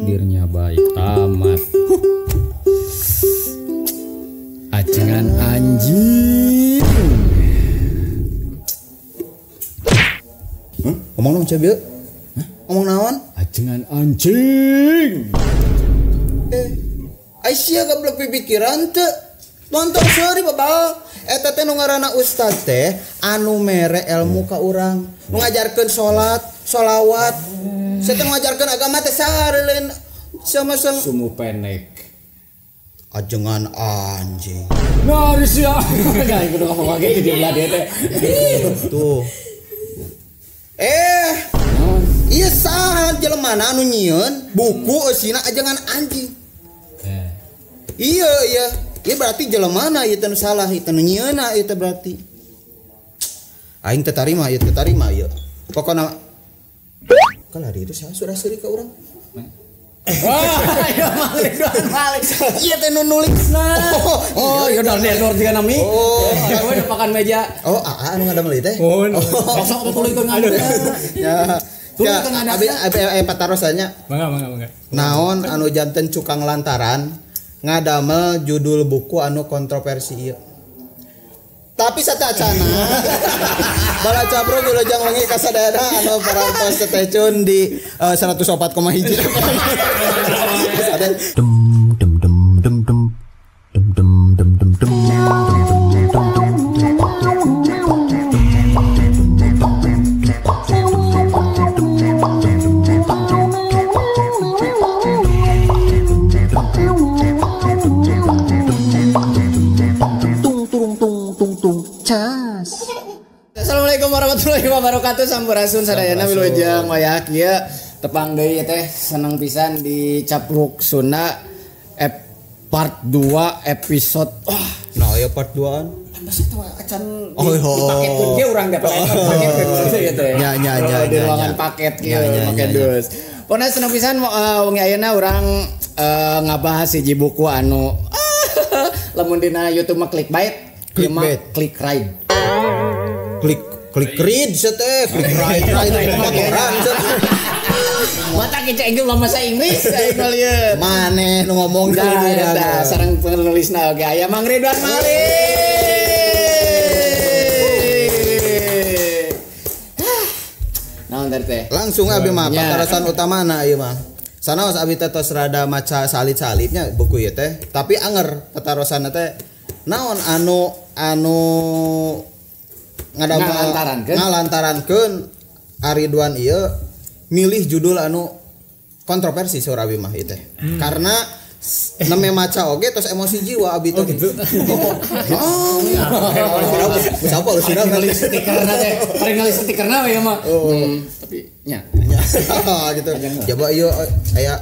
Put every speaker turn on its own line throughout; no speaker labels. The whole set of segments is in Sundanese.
Takdirnya baik. Tamat. Ajengan anjing.
Ngomong dong cebil. Ngomong naon?
Ajengan anjing.
Aisyah gablek pipikiran teu. Tonton seuri babal. Eta teh nu ngaranna ustad teh anu mere ilmu ka urang. Nu ngajarkeun salat, sholawat. Saya teh ngajarkeun agama teh saha lain sama sang
sumu pendek.
Ajengan anjing.
Nah, sia. Nah, kudu ngomong ge di belah dia teh.
Tuh. Iya saha jelema anu nyieun buku eusina ajengan anjing. Iya iya. Ieu berarti jelema ieu teh nu salah, ieu teh nu nyieunna ieu teh berarti. Aing teu tarima ieu, teu tarima ieu. Pokona kalau hari itu saya sudah seuri ka urang.
Wah, ya Malik Ridwan Malik. Ieu teh nu nulisna. Oh, iya dor juga nami. Oh, we depakan meja.
Oh, aa anu ngadamel ieu teh.
Oh,
sok tuluykeun ngadamel.
Ya. Abi abi patarosannya.
Mangga mangga mangga.
Naon anu janten cukang lantaran ngadamel judul buku anu kontroversi ieu. Tapi satacana bala capruk wilujeng wengi kasadayana anu parantos tetecun di 104,1.
Dem dem dem dem dem dem dem dem dem dem
Assalamualaikum warahmatullahi wabarakatuh. Sampurasun sadayana wilujeng wayah kieu tepang deui teh seneng pisan di Capruk Sunda part 2 episode. Wah,
nah ya part 2-an.
Acan dipaketkeun ge urang da paketkeun gitu teh.
Nya nya nya
di ruangan paket kieu make dus. Pokona seneng pisan wengi ayeuna urang ngabahas hiji buku anu lamun dina YouTube mah clickbait, clickbait, click ride.
Klik klik read teh, klik ride ride motoran.
Mata kieu aing lama bahasa Inggris aing mah lieu.
Maneh nu ngomong
teh eta sareng penulisna oge aya Mang Ridwan Malik. Naon teh?
Langsung abi mah patarosan utamana ieu mah. Sanaos abi teh tos rada maca salit-salitnya buku ieu teh, tapi anger patarosanna teh naon anu anu ngalantarankeun Aridwan ieu milih judul anu kontroversi saur abi mah ieu teh. Karena neme maca oge tos emosi jiwa abi teh. Oh gitu. Oh. Siapa lu sih
ngali stikerna teh. Paling ngali stikerna we mah. Tapi nya.
Gitu. Coba ieu aya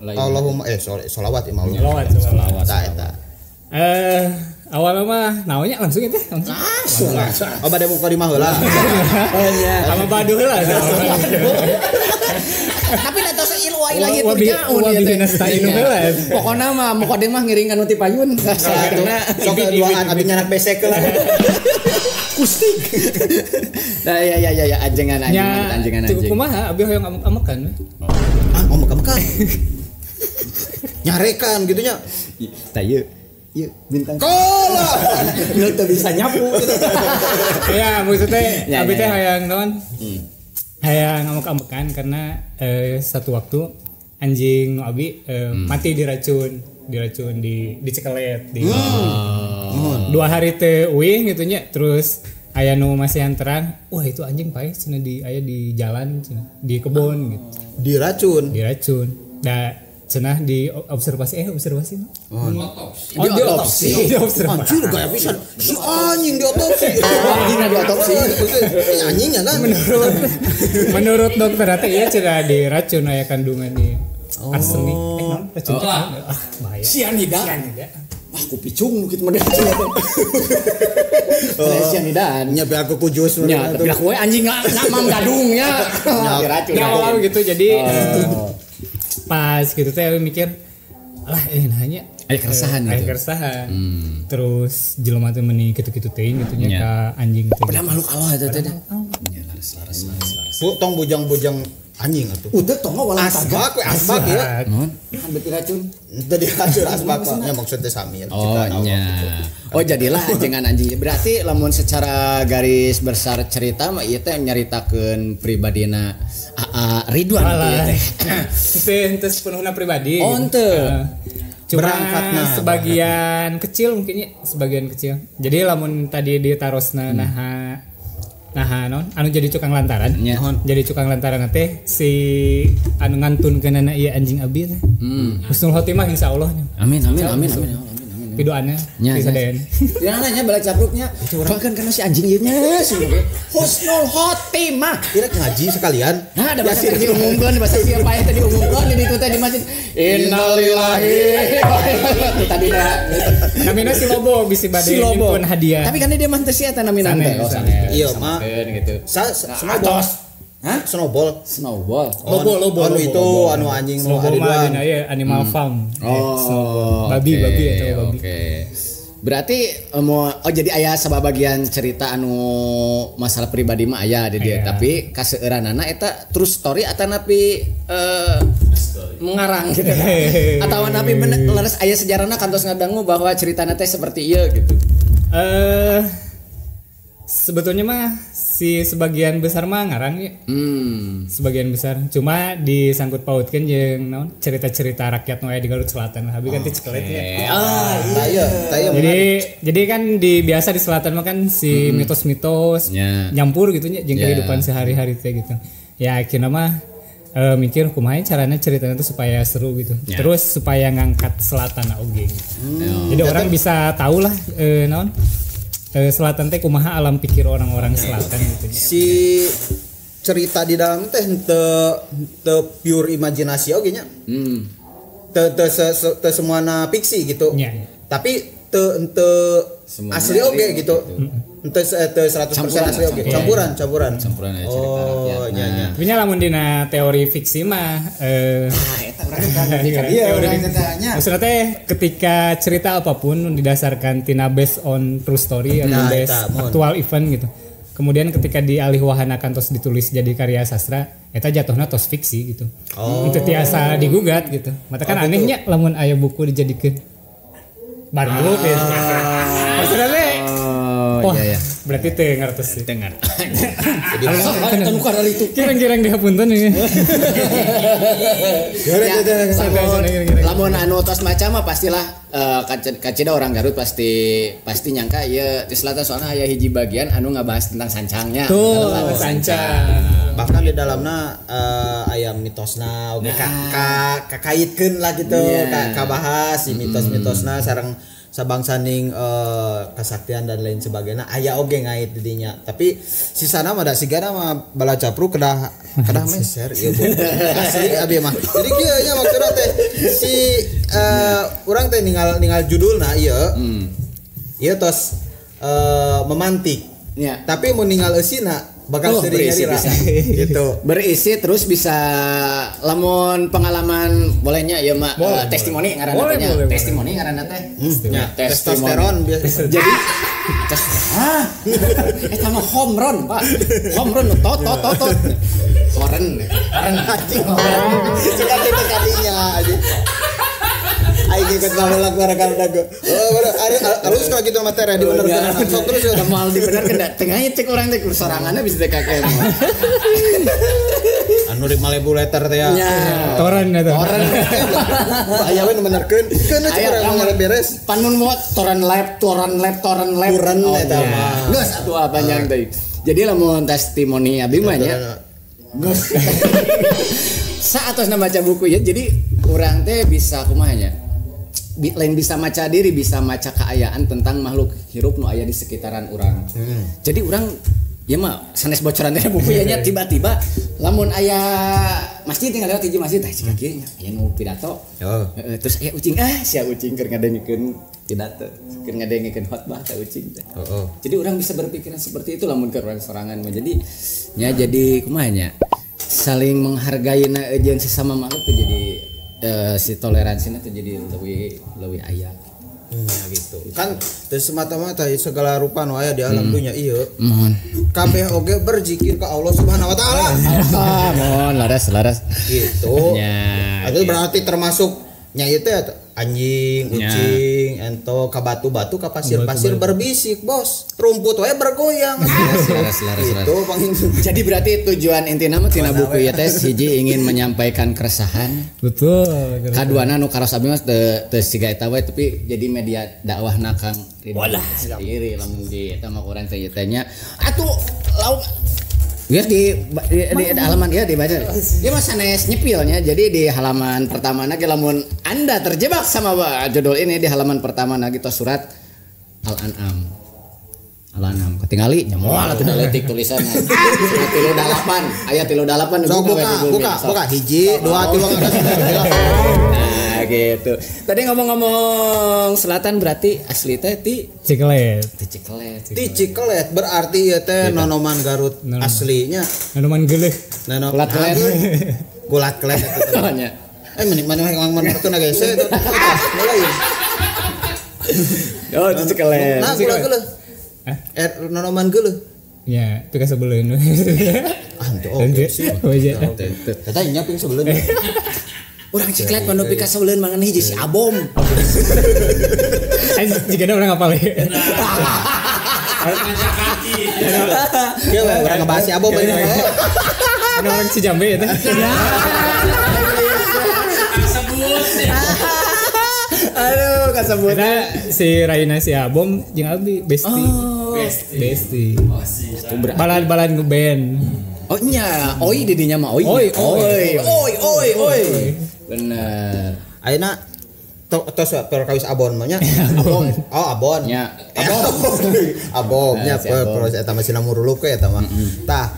Allahumma sholawat imah Allah.
Sholawat.
Tah eta.
Awalnya mah naonnya langsung itu langsung.
Oh bade muka di mah heula.
Sama badu heula.
Tapi da tos ilu ai lagi teh nyaun ieu teh. Pokona mah muka mah ngiring ka nu ti payun.
Sok duaan abi nyanak besek heula.
Kustik. Nah ya ya ya ajengan anjing ajengan anjing.
Kumaha abi hoyong amuk-amukan.
Ah amuk-amukan. Nyarekan gitu nya.
Tah ieu. Iya, bintang.
Kola. Lu teu bisa nyapu gitu.
Ya, maksudnya abi teh hayang naon? Hayang ngamuk-amukan karena satu waktu anjing nu abi mati diracun, diracun di dicekelet di. 2 hari teh uih gitu nya, terus aya nu masih terang, wah itu anjing paeh cenah di aya di jalan cenah, di kebon gitu.
Diracun.
Diracun. Nah, cenah di observasi observasi
oh,
otopsi. Oh, di otopsi.
Anjir gaya pisan. Si anjing di otopsi.
Anjing di otopsi.
Anjingnya kan.
Menurut dokter teh ieu cenah diracun aya kandungan di arsenik. Non racun. Ah, bahaya.
Sianida. Wah, ku picung nu kitu mah diracun. Sianidaan.
Nya biar aku ku jus.
Nya, tapi aku we anjing ngamam gadungnya. Diracun.
Ya gitu jadi pas gitu teh mikir lah nanya
aya keresahan gitu.
Aya keresahan. Terus jelema teh meuni kitu-kitu teuing gitu nya ka anjing teh.
Padahal makhluk Allah eta teh. Nya laras.
Bu tong bujang-bujang Anjing atuh.
Udah tong walang
asbak we asbak ya.
Naon? Kan beuti racun.
Teu diracun asbak mah nya maksudnya sami.
Oh nya. Oh jadilah ajengan anjing. Berarti lamun secara garis besar cerita mah ieu teh nyaritakeun pribadina AA Ridwan gitu ya teh.
Henteu sepenuhna pribadi.
Oh henteu.
Cuma sebagian kecil mungkinnya, sebagian kecil. Jadi lamun tadi ditarosna naha non anu jadi cukang lantaran. Jadi cukang lantaran teh si anu ngantunkeunana ieu anjing abi teh. Husnul khotimah insyaallah.
Amin amin amin amin amin.
Pidoanna pisadean.
Ya nanya bala capruknya. Bahkan karena si anjing ieu nya Husnul khotimah.
Kira ngaji sekalian.
Nah, ada bahasa diumumkeun, bahasa siapa yang tadi diumumkeun di ditu teh di masjid. Innalillahi. Itu tadi dah.
Namina si Lobo bisi bade nyimpen hadiah.
Tapi kan dia mah teu sia eta namina teh.
Iya mah.
Gitu.
Snowball. Hah? Snowball.
Snowball.
Lobo.
Anu itu anu anjing nu
Ridwan. Ieu animal farm.
Oh,
babi babi eta babi.
Oke. Berarti mau oh jadi aya sababagian cerita anu masalah pribadi mah aya di dia, tapi kaseueuranana eta true story atanapi mengarang gitu. Atau napi bener leres aya sejarahna kantos ngadangu bahwa ceritana teh seperti ieu gitu.
Sebetulnya mah si sebagian besar mah ngarang ya. Sebagian besar. Cuma disangkut pautkeun jeung naon cerita-cerita rakyat nu aya di Garut Selatan. Abi kan teh cekelet ya.
Iya, iya.
Jadi kan di biasa di selatan mah kan si mitos-mitos nyampur gitu nya jeung kehidupan sehari-hari teh gitu. Ya akhirnya mah mikir kumaha caranya ceritanya tuh supaya seru gitu. Terus supaya ngangkat selatan oge gitu. Jadi orang bisa tahu lah naon selatan teh kumaha alam pikir orang-orang selatan gitu.
Si cerita di dalam teh henteu pure imajinasi oge nya. Teu semuana fiksi gitu. Tapi teu henteu asli oge gitu. Henteu 100% asli oge. Campuran.
Campuran aya cerita rakyat.
Oh, nya nya.
Tapi nya lamun dina teori fiksi mah
eta urang kan iya urang tanya.
Maksudnya teh ketika cerita apapun didasarkan tina based on true story atau based actual event gitu. Kemudian ketika dialihwahanakan terus ditulis jadi karya sastra, eta jatuhna tos fiksi gitu. Itu tiasa digugat gitu. Mata kan anehnya lamun aya buku dijadikeun baru gitu. Maksudnya teh wah, iya. Berarti teu ngartos sih.
Teu ngartos. Jadi kan itu.
Kira-kira dihapunten ini.
Lamun anu tos maca mah pastilah kacida orang Garut pasti nyangka ieu di selatan soalnya aya hiji bagian anu ngabahas tentang sancangnya.
Tuh, sancang.
Bahkan di dalamna aya mitosna oge kakaitkeun lah gitu, kabahas si mitos-mitosna sareng sabangsaning kesaktian dan lain sebagainya aya oge ngait di dinya. Tapi sisana mah da sigana mah bala capruk kedah meser ieu asli abi mah. Jadi kieu nya maksudna teh si urang teh ninggal judulna ieu. Ieu tos memantik.
Ya.
Tapi mun ninggal eusina bakal sering nyari gitu.
Berisi terus bisa lamun pengalaman bolehnya ya mak testimoni ngaranna teh. Testimoni ngaranna teh.
Ya, testosteron biasa.
Jadi eta mah home run, Pak. Home run tot tot tot. Horen. Horen anjing.
Cekak teh kadinya anjing. Aing ikut baheula gara-gara dago. Oh, alus kalau gitu materi dibenerkeun. Sok terus ya
moal dibenerkeun da tengahnya cek urang teh soranganna bisa teh kakek.
Anu 5000 liter teh ya.
Toren eta.
Toren.
Aya we nu benerkeun. Keun cek urang mah beres.
Pan mun moal toren lab, toren lab, toren lab.
Toren eta mah.
Geus atuh panjang teh. Jadi lamun testimoni abi mah nya. Geus. Saatosna maca buku ya jadi urang teh bisa kumaha nya. Lain bisa maca diri, bisa maca keayaan tentang makhluk hirup nu aya di sekitaran urang. Jadi urang ya mah sanes bocoran teh buku ya nya tiba-tiba lamun aya masjid tinggal lewat hiji masjid teh cika kieu nya aya nu pidato. Terus aya ucing sia ucing keur ngadengekeun pidato, keur ngadengekeun khotbah teh ucing teh. Jadi urang bisa berpikiran seperti itu lamun keur urang sorangan mah. Jadi nya jadi kumaha nya saling menghargai na jeung sesama makhluk teh jadi si toleransinya tuh jadi lebih aya.
Ya gitu. Kan teu semata-mata segala rupa nu aya di alam dunya ieu.
Mohon.
Kabeh oge berzikir ka Allah Subhanahu wa taala.
Mohon laras.
Gitu.
Ya.
Itu berarti termasuk nya ieu teh anjing, kucing, ento ka batu-batu ka pasir-pasir berbisik, bos. Rumput wae bergoyang.
Laras.
Itu pangin.
Jadi berarti tujuan intina mah tina buku ieu teh hiji ingin menyampaikan keresahan.
Betul.
Kaduana nu karos abi mah teu siga eta wae tapi jadi media dakwahna Kang Ridwan sendiri lamun di eta mah urang teh ieu teh nya. Atuh lauk geus di halaman ieu dibaca. Ieu mah sanes nyepilnya. Jadi di halaman pertama ge lamun Anda terjebak sama judul ini di halaman pertama ge tos surat Al-An'am. Al-An'am ketingali nya moal atuh letik tulisanna. Surat 38 ayat 38
So, buka hiji, dua, tilu.
Nah, gitu. Tadi ngomong-ngomong selatan berarti asli teh ti
Cikelet.
Ti
Cikelet berarti ieu teh nonoman Garut aslinya.
Nonoman geuleuh.
Gulat kelet.
Gulat kelet eta teh.
Nya.
Mana mana itu na geus eta. Mulai.
Oh, ti Cikelet.
Nah, gulat geuleuh. Nonoman geuleuh.
Ya, itu kasebeleun.
Ah, teu oke sih. Eta nya ping sebeleun.
Urang Cikelet panu pika sebeleun mangan hiji si Abom.
Jika ada orang ngapal ya.
Kieu urang ngebahas si Abom.
Ada orang Cijambe ya teh.
Aduh, kasebut.
Karena si Raina si Abom jeung abi bestie. Bestie. Balan-balan ngeband.
Oh nya, oi didinya mah oi.
Oi.
Oi. Bener.
Ayeuna tos perkawis abon mah nya.
Abon.
Oh, abon.
Nya.
Abon. Abon nya proses eta mah sinamuruluk we eta mah. Tah,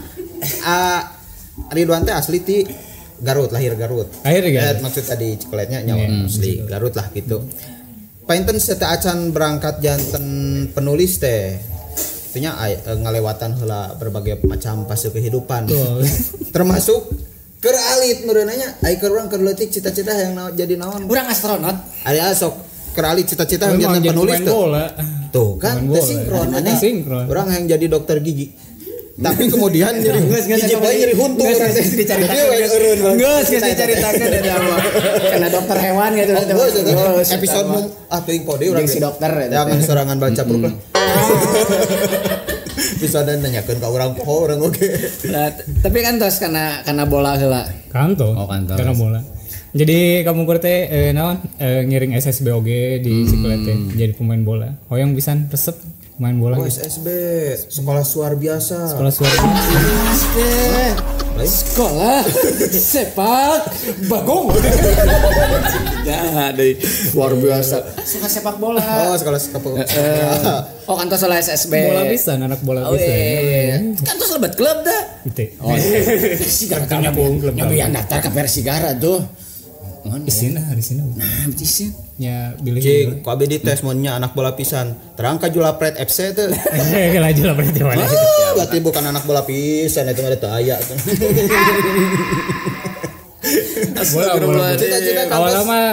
Ridwan teh asli ti Garut, lahir Garut.
Lahir Garut.
Maksud tadi Cikeletnya nya asli Garut lah gitu. Painten sateu acan berangkat janten penulis teh. Artinya ngalewatan heula berbagai macam fase kehidupan. Termasuk keur alit meureun nya, ai keur urang keur leutik cita-cita yang jadi naon?
Urang astronot.
Aya sok keur alit cita-cita yang jadi penulis tuh. Tuh kan teu sinkron. Urang yang jadi dokter gigi. Tapi kemudian jadi gigi bae nyeri huntu.
Geus dicaritakeun. Geus dicaritakeun eta mah. Karena dokter hewan gitu.
Episode mung teuing kode urang
si dokter
eta. Jangan sorangan baca pruk lah. Bisa dan nanyakeun ka urang poho urang oge.
Nah, tapi kan tos kana bola heula.
Kanto.
Oh, kanto.
Kana bola. Jadi kamu kur teh naon ngiring SSB oge di Cikelet teh jadi pemain bola. Hoyong pisan resep main bola.
Oh, SSB, sekolah suar biasa.
Sekolah suar biasa.
Sekolah sepak bagong. Ya, dari luar biasa. Suka sepak bola.
Oh, sekolah sepak bola.
Oh, kantos sekolah SSB.
Bola pisan, anak bola pisan.
Kantos lebat klub dah.
Itu.
Oh, Persigara
kampung klub.
Nyabi yang daftar ke Persigara tuh.
Isin lah, di sini.
Nah, isin.
Ya, bilih.
Cing, ku abi dites mun nya anak bola pisan. Terang ka Julapret FC teh.
Heeh, Julapret di mana?
Berarti bukan anak bola pisan itu mah teu aya tuh.
Bola.
Cita-cita
awalnya mah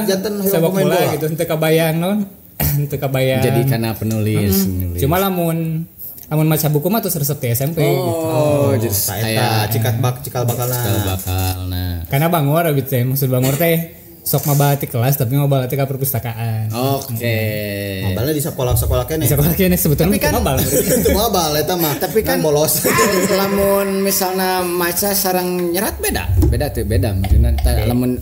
sepak bola gitu, henteu kabayang naon. Henteu kabayang.
Jadi karena penulis.
Cuma lamun maca buku mah terus resep di SMP gitu.
Oh, jadi
saya cikal bakalna.
Cikal bakalna.
Karena bangor abi teh, maksud bangor teh sok mabal ti kelas tapi mabal ti ka perpustakaan.
Oke.
Mabalna di sekolah-sekolah keneh.
Di sekolah keneh sebetulnya
kan
mabal.
Itu mabal eta mah.
Tapi kan
bolos.
Lamun misalna maca sareng nyerat beda. Beda tuh, beda. Maksudna lamun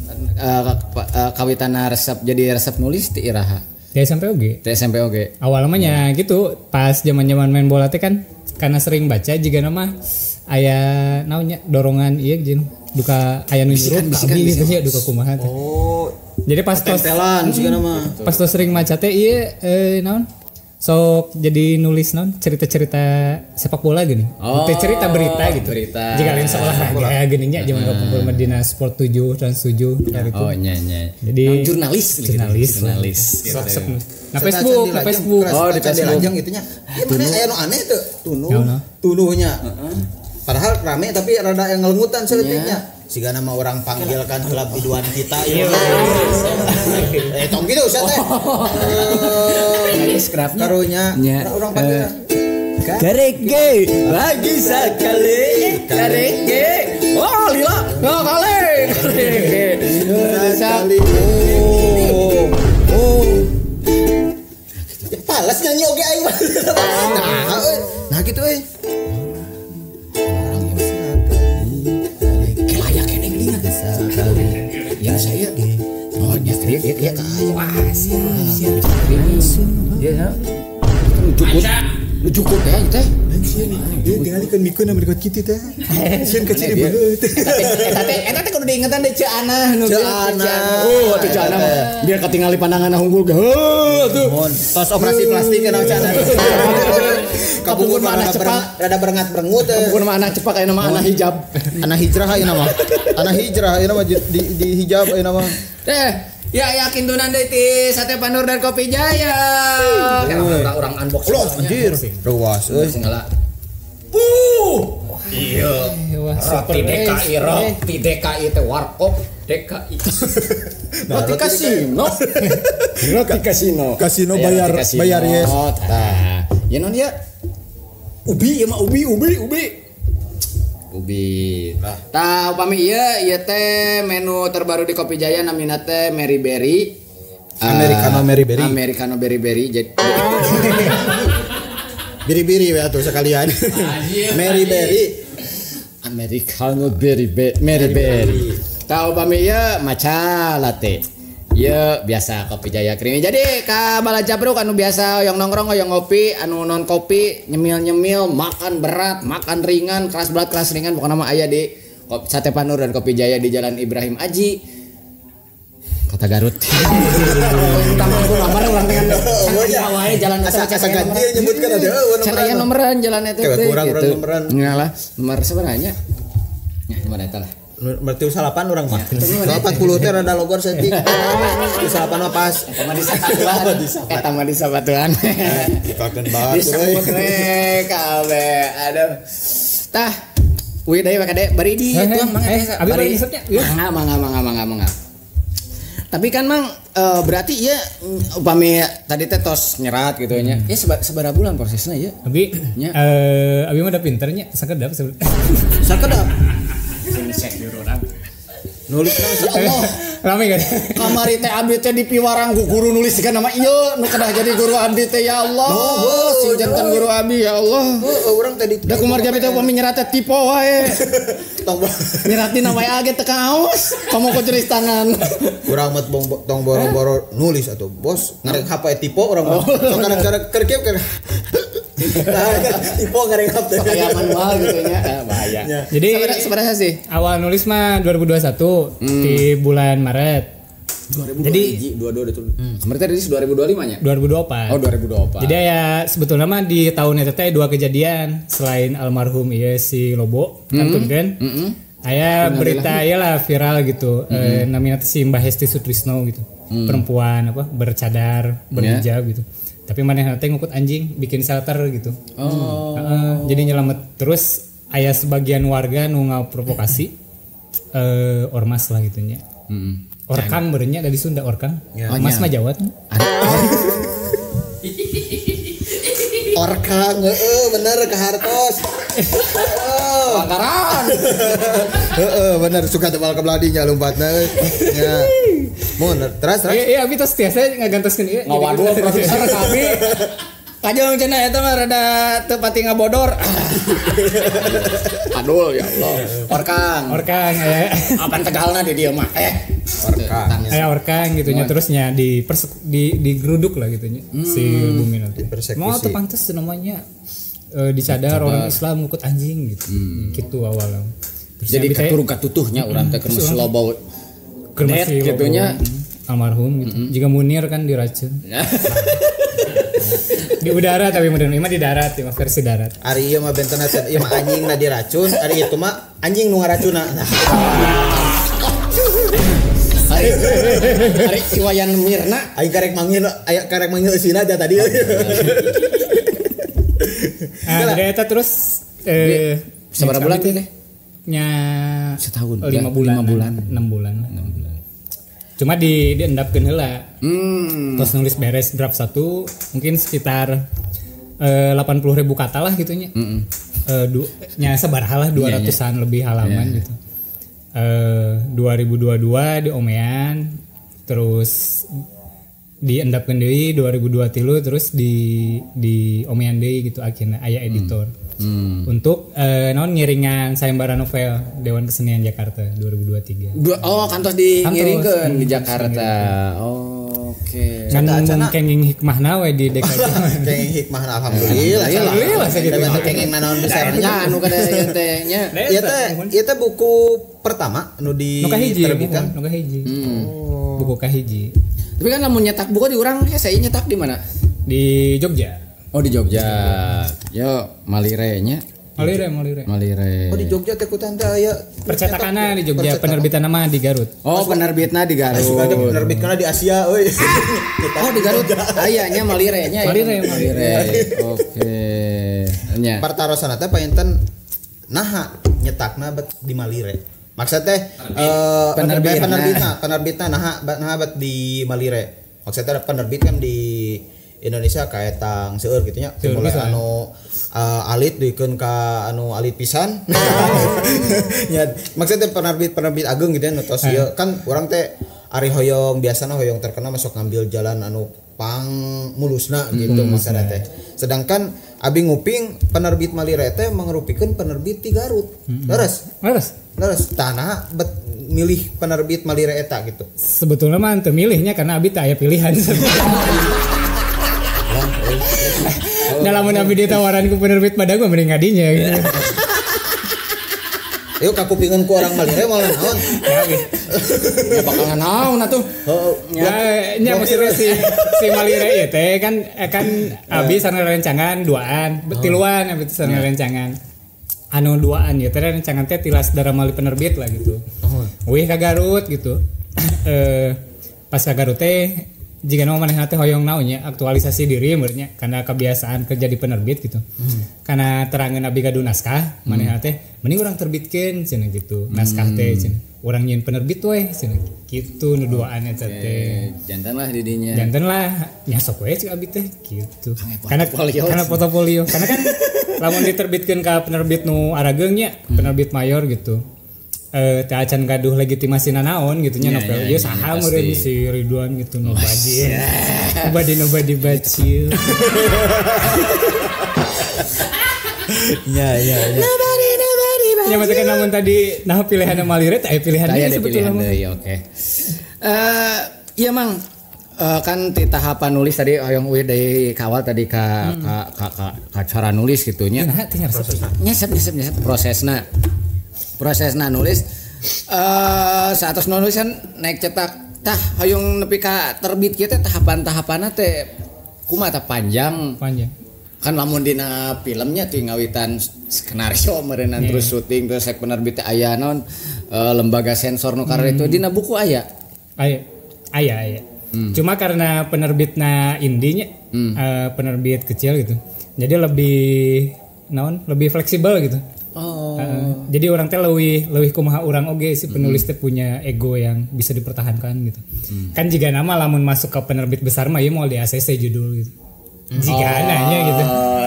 kawitana resep jadi resep nulis ti iraha.
Di SMP oge.
Di SMP oge.
Awalnya mah nya gitu, pas zaman-zaman main bola teh kan karena sering baca jiga nama aya naonnya dorongan ieu jeung duka aya nu nyuruh gitu nya duka kumaha teh.
Oh.
Jadi pas tos
tempelan jiga nama.
Pas tos sering maca teh ieu naon? Sok jadi nulis naon cerita-cerita sepak bola gini.
Oh,
cerita berita gitu.
Berita.
Jika lain seolahraga gini nya zaman kapungkur Medina Sport 7 Trans 7 dari itu.
Oh nya nya.
Jadi
jurnalis
jurnalis.
Jurnalis.
Sok sok. Nah Facebook, nah Facebook.
Oh di Facebook
lajeng gitu nya. Ieu mana aya nu aneh teu? Tunuh. Tunuhnya. Padahal rame tapi rada yang ngelengutan saeutiknya. Siga nama orang panggilkan heula biduan kita ieu. Tong gitu usah. teh.
Ini scrapnya.
Karunya. Urang panggil.
Kareke lagi sekali. Kareke. Oh, lila. Oh, kali. Kareke.
Sekali. Oh. Palas nyanyi oge aing. Nah, gitu euy.
Layak keneh geuningan. Ya saya. Oh, nya kriuk ya. Wah, siap. Ya. Cukup ya teh.
Dia tinggalikeun mikeun anu berikut kitu teh. Sieun kecil beungeut.
Eta teh kudu diingetan deui Ceu Anah nu
Ceu Anah.
Oh, atuh Ceu Anah mah. Biar katingali pandangan unggul ge. Heuh atuh.
Tos operasi plastik kana Ceu Anah.
Kapungkur mah anak cepak,
rada berengat-berengut.
Kapungkur mah anak cepak aya nama anak hijab.
Anak hijrah ayeuna mah. Anak hijrah ayeuna mah di hijab ayeuna mah.
Teh, ya yakin tunan deui ti Sate Panur dan Kopi Jaya. Urang unboxing.
Loh, anjir. Ruas euy.
Segala. Iya. Roti DKI, roti DKI teh warkop DKI. Roti kasino. Roti kasino.
Kasino bayar bayar yes.
Tah. Ya non ya. Ubi ya mah ubi. Ubi. Tah upami ieu teh menu terbaru di Kopi Jaya namina teh Mary Berry.
Americano Mary Berry.
Americano Berry Berry. Jadi
biri-biri we atuh sekalian. Mary Berry.
Americano Berry Mary Berry. Tah upami ieu matcha latte. Ieu biasa Kopi Jaya creamy. Jadi ka bala jabruk anu biasa hoyong nongkrong hoyong ngopi, anu non kopi, nyemil-nyemil, makan berat, makan ringan, kelas berat, kelas ringan pokokna mah aya di Sate Panur dan Kopi Jaya di Jalan Ibrahim Aji, Kota Garut. Jalan
asa ganjil nyebutkeun ada
can aya nomeran jalan eta teh
gitu.
Nya lah, nomor sabaraha nya? Nya nomor eta lah.
Berarti 8 urang mah. 80 teh rada logor saeutik. 8 mah pas.
Eta mah di sapatuan.
Dikakeun banget.
Disebut we kabeh. Aduh. Tah. Wih deui we bari di tuang mangga teh.
Abi bari isepnya.
Mangga. Tapi kan Mang berarti ieu upami tadi teh tos nyerat gitu nya. Ya sabaraha bulan prosesna ieu?
Abi abi mah udah pinter nya, sakedap.
Sakedap.
Nulis ya Allah.
Rame kan?
Kamari teh abdi teh dipiwarang ku guru nulis kan nama ieu nu kedah jadi guru abdi teh ya Allah. Sing janten guru abdi ya Allah.
Heuh urang teh di
da kumargi abdi teh upami nyerat teh tipe wae. Nyeratin wae ge teu kaos. Komo ku tulis tangan.
Urang mah tong boro-boro nulis atuh bos ngarek HP tipe urang mah. Sok kadang-kadang keur kieu keur tipe ngarek HP teh.
Kayak manual gitu nya. Bahaya.
Jadi
sebenarnya sih
awal nulis mah 2021 di bulan Maret.
2022. Jadi 22 itu. Kemarin tadi 2025 nya?
2024.
Oh, 2024.
Jadi ya sebetulnya mah di tahun eta teh dua kejadian selain almarhum ieu si Lobo kan kan. Aya berita ieu lah viral gitu. Namanya si Mbah Hesti Sutrisno gitu. Perempuan apa bercadar, berhijab gitu. Tapi manehna teh ngukut anjing bikin shelter gitu.
Oh.
Jadi nyelamet terus aya sebagian warga nu ngaprovokasi ormas lah gitu nya. Orkang berenya dari Sunda orkang.
Ya.
Mas mah Jawa.
Orkang heeh bener ke hartos.
Langgaran.
Heeh bener suka tebal kebeladinya lompatna euy. Nya. Mun terus.
Iya abi tos tiasa ngagantoskeun ieu.
Ngawadul produser kami. Kajeng cenah eta mah rada teu pati ngabodor. Aduh ya Allah. Orkang.
Orkang ya.
Apan Tegalna di dieu mah.
Orkang.
Orkang gitu nya terusnya di digeruduk lah gitu nya si Bumi nanti. Mau teu pantes namanya dicadar orang Islam ngukut anjing gitu. Gitu awalnya. Terus
jadi katurung katutuhnya urang teh keur masih loba
keur masih
gitu nya
almarhum gitu. Jika Munir kan diracun. Di udara tapi modern mah di darat, mah versi darat.
Ari ieu mah benten ieu mah anjing na diracun, ari itu mah anjing nu ngaracunna.
Ari Iwayan Mirna
aing karek manggil aya karek manggil eusina aja tadi.
Nah, jadi eta terus
sabaraha bulan teh?
Nya
setahun,
5 bulan, 6 bulan. 6 bulan. Cuma diendapkeun heula. Terus nulis beres draft 1 mungkin sekitar 80.000 kata lah gitu nya. Nya sabaraha lah 200-an lebih halaman gitu. 2022 di omean terus diendapkeun deui 2023 terus di omean deui gitu akhirnya aya editor. Untuk naon ngiringan sayembara novel Dewan Kesenian Jakarta 2023.
Oh, kantos di ngiringkeun di Jakarta. Oke.
Kan kenging hikmahna we di DKJ.
Kenging hikmahna alhamdulillah.
Alhamdulillah sakitu.
Kenging nanaon besarnya
anu kada ieu teh nya.
Ieu teh buku pertama nu diterbitkan.
Nu kahiji. Buku kahiji.
Tapi kan lamun nyetak buku di urang hese nyetak di mana?
Di Jogja.
Oh di Jogja. Yo Malire nya. Malire.
Oh di Jogja teh kutan teh aya
percetakanna di Jogja, penerbitan mah di Garut.
Oh, penerbitna di Garut.
Penerbitna di Asia euy.
Oh di Garut. Aya nya Malire nya.
Malire.
Oke. Nya.
Partarosana teh painten naha nyetakna bet di Malire. Maksud teh penerbitna naha bet di Malire. Maksudnya penerbit kan di Indonesia kaetang seueur gitu nya. Mulai anu alit dikeun ka anu alit pisan. Nya maksudnya penerbit-penerbit ageng gitu ya nu tos ieu kan urang teh ari hoyong biasana hoyong terkenal masuk ngambil jalan anu pang mulusna gitu maksudna teh. Sedangkan abi nguping penerbit Malire teh mangrupikeun penerbit ti Garut. Leres. Leres tanah bet milih penerbit Malire eta gitu.
Sebetulnya mah teu milihnya karena abi teh aya pilihan. Nah lamun abi ditawaran ku penerbit pada gua mending ngadinya gitu.
Yuk kakupingan ku orang Malire malah naon.
Ya bakal naon atuh.
Ya nya maksudnya si Malire ieu teh kan abi sareng rencangan duaan, tiluan abi sareng rencangan. Anu duaan ya teh rencangan teh tilas darah mali penerbit lah gitu. Wih ka Garut gitu. Pas ka Garut teh jika nama manehna teh hoyong naon nya aktualisasi diri meureunnya karena kebiasaan kerja di penerbit gitu. Karena terangeun abi gaduh naskah manehna teh mending urang terbitkeun cenah gitu. Naskah teh cenah urang nyieun penerbit weh cenah gitu nu duaan eta teh.
Jantan lah didinya.
Jantan lah nya sok we cik abi teh gitu. Karena portofolio. Karena kan lamun diterbitkeun ka penerbit nu arageung nya, penerbit mayor gitu. Teh acan gaduh legitimasi nanaon gitu nya novel ieu saha meureun si Ridwan gitu nobody. Nobody bacil.
Ya.
Nobody bacil.
Ya maksudnya namun tadi nah pilihanna Malire teh pilihan deui sebetulnya.
Pilihan oke. Iya Mang kan di tahapan nulis tadi hoyong euy deui kawal tadi ka cara nulis gitu nya.
Nah, teh
nyesep prosesna. Prosesna nulis saat nulis kan naik cetak tah hoyong nepi ka terbit kieu teh tahapan-tahapanna teh kumaha tah panjang kan lamun dina filmnya ti ngawitan skenario meureunnan terus syuting terus sek penerbit teh aya naon lembaga sensor nu karena itu dina buku aya.
Cuma karena penerbitna indinya penerbit kecil gitu. Jadi lebih naon lebih fleksibel gitu.
Oh.
Jadi orang teh leuwih kumaha urang oge si penulis teh punya ego yang bisa dipertahankan gitu. Kan jika nama lamun masuk ke penerbit besar mah ieu moal di ACC judul gitu. Jika nanya gitu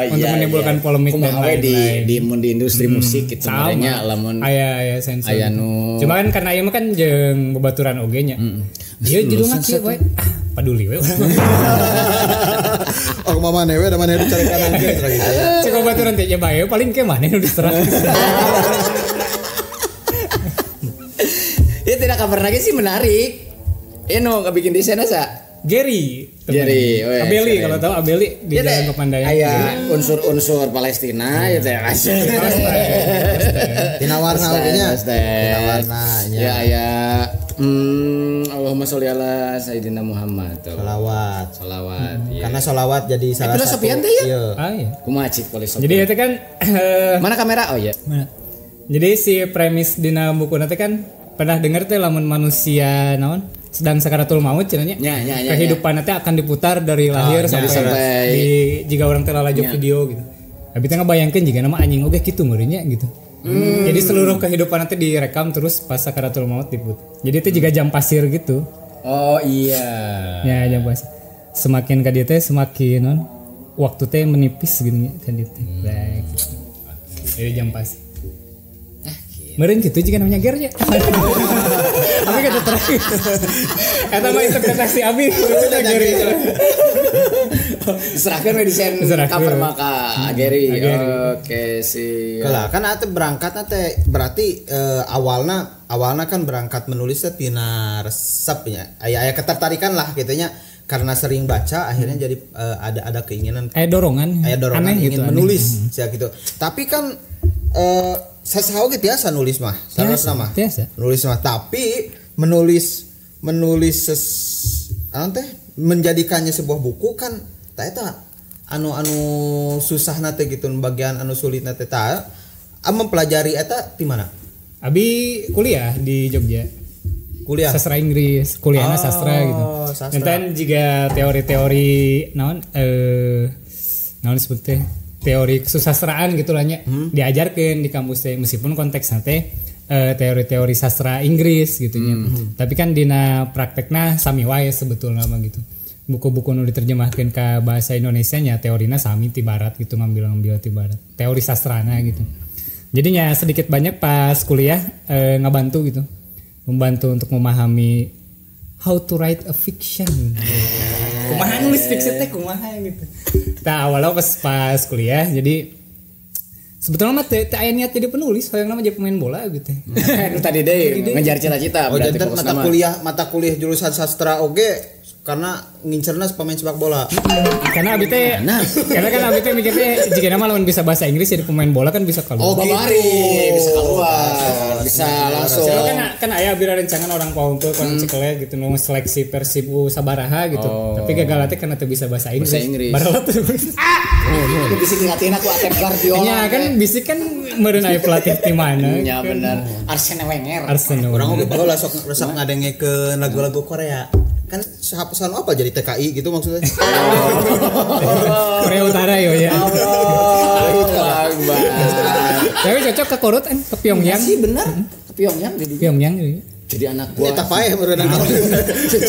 untuk menimbulkan polemik dan lain-lain.
Di industri musik gitu merenya lamun
aya sensor.
Aya nu.
Cuma kan karena ieu mah kan jeung babaturan oge nya. Ieu judulna kieu we. Ah, paduli we urang.
Oh, mama we da maneh dicarikan anjing gitu ya.
Cek babaturan teh nya bae paling ke maneh nu diserang.
Ya tidak kabar lagi sih menarik. Ieu nu bikin desainna sa?
Gary, Abeli kalau tahu Abeli di Jalan Pepandayan.
Aya unsur-unsur Palestina ya teh.
Tina warna oge nya. Tina warna nya.
Ya aya Allahumma sholli ala Sayyidina Muhammad.
Sholawat.
Sholawat.
Karena sholawat jadi salah satu.
Filosofian teh ya?
Ah iya.
Kumaha cik filosofi.
Jadi itu kan
mana kamera? Oh iya.
Mana? Jadi si premis dina buku nanti kan pernah dengar teh lamun manusia naon sedang sakaratul maut cenanya. Ya, kehidupan nanti akan diputar dari lahir sampai di jika orang teh lalajo video gitu. Abi teh ngabayangkeun jika nama anjing oge kitu meureunnya gitu. Jadi seluruh kehidupan nanti direkam terus pas sakaratul maut diputar. Jadi itu juga jam pasir gitu.
Oh iya.
Ya jam puasa. Semakin ka dieu teh semakin non waktu teh menipis gitu nya ka dieu teh. Baik. Jadi jam pas. Meureun kitu jiga namanya ger nya. Abi kata terakhir. Eta mah interpretasi abi. Ger.
Diserahkan we desain cover maka Gary. Oke sih.
Lah kan atuh berangkat teh berarti awalna kan berangkat menulisnya tina resep nya. Aya ketertarikan lah gitu nya. Karena sering baca akhirnya jadi ada keinginan
dorongan.
Aya dorongan
aneh
ingin
gitu,
menulis sia gitu. Tapi kan saha oge tiasa nulis mah. Saha mah.
Tiasa.
Nulis mah tapi menulis anu teh menjadikannya sebuah buku kan ta eta anu susahna teh gitu bagian anu sulitna teh ta mempelajari eta di mana?
Abi kuliah di Jogja.
Kuliah
sastra Inggris, kuliahna sastra gitu. Dan juga teori-teori naon naon disebut teh teori kesusastraan gitu lah nya diajarkeun di kampus teh meskipun konteksna teh teori-teori sastra Inggris gitu nya. Tapi kan dina praktekna sami wae sebetulna mah gitu. Buku-buku nu diterjemahkeun ka bahasa Indonesia nya teorina sami ti barat gitu ngambil-ngambil ti barat. Teori sastrana gitu. Jadinya sedikit banyak pas kuliah ngabantu gitu. Membantu untuk memahami how to write a fiction. Kumaha nulis fiction teh kumaha gitu. Tah awalnya pas kuliah jadi sebetulnya mah teu aya niat jadi penulis, hoyong mah jadi pemain bola gitu.
Nu tadi deui ngejar cita-cita
berarti fokus mata kuliah jurusan sastra oge karena ngincerna pemain sepak bola. Karena
abi teh karena kan abi teh mikirnya jika nama lamun bisa bahasa Inggris jadi pemain bola kan bisa keluar.
Oh, babari, bisa keluar, bisa langsung.
Soalnya kan aya abi rencangan orang Paungkeul orang Cikele gitu nu seleksi Persib sabaraha gitu. Tapi gagal teh karena teu bisa bahasa Inggris. Barolat.
Itu bisa dilatih aku Atep Guardiola.
Nya kan bisik kan meureun aya pelatih ti mana.
Nya bener. Arsene Wenger.
Orang oge baheula sok resep ngadengekeun lagu-lagu Korea. Kan sahapesan apa jadi TKI gitu maksudnya.
Korea Utara yo ya. Tapi cocok ke Korut kan ke Pyongyang.
Sih bener. Ke Pyongyang jadi.
Pyongyang
jadi anak gua.
Eta paeh meureun.
Si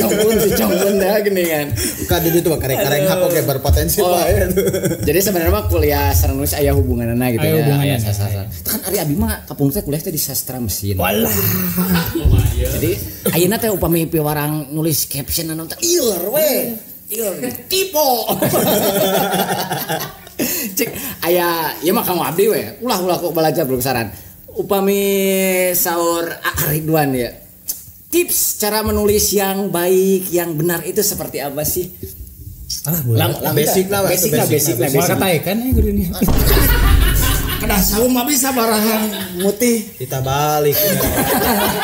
Congkun dah gini kan.
Ka di ditu mah karek-karek hak oge berpotensi paeh.
Jadi sebenarnya mah kuliah sareng nulis aya hubunganna gitu ya. Aya sastra. Kan ari abi mah kapung teh kuliah teh di sastra mesin.
Walah.
Jadi ayeuna teh upami piwarang nulis caption anu teh ieur we. Ieur tipo. Cek aya ieu mah kanggo abdi we. Ulah kok belajar belum saran. Upami saur Ridwan ya. Tips cara menulis yang baik, yang benar itu seperti apa sih?
Basic lah,
basic lah.
Kata kan ya guru ini.
Kedah saum mah bisa barahan mutih.
Kita balik.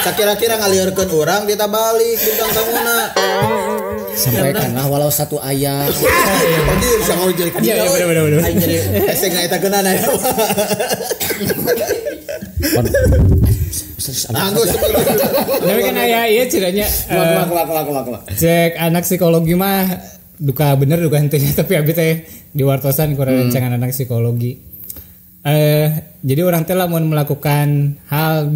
Sakira-kira ngalieurkeun urang kita balik bintang tamuna.
Sampaikanlah walau satu ayat.
Tadi bisa ngomong jadi
Iya, bener.
Aing jadi hese ngaeta geunana. Anggus.
Tapi kan aya ieu cenanya. Cek anak psikologi mah duka bener duka henteu tapi abi teh diwartosan ku rancangan anak psikologi. Jadi orang teh lamun melakukan hal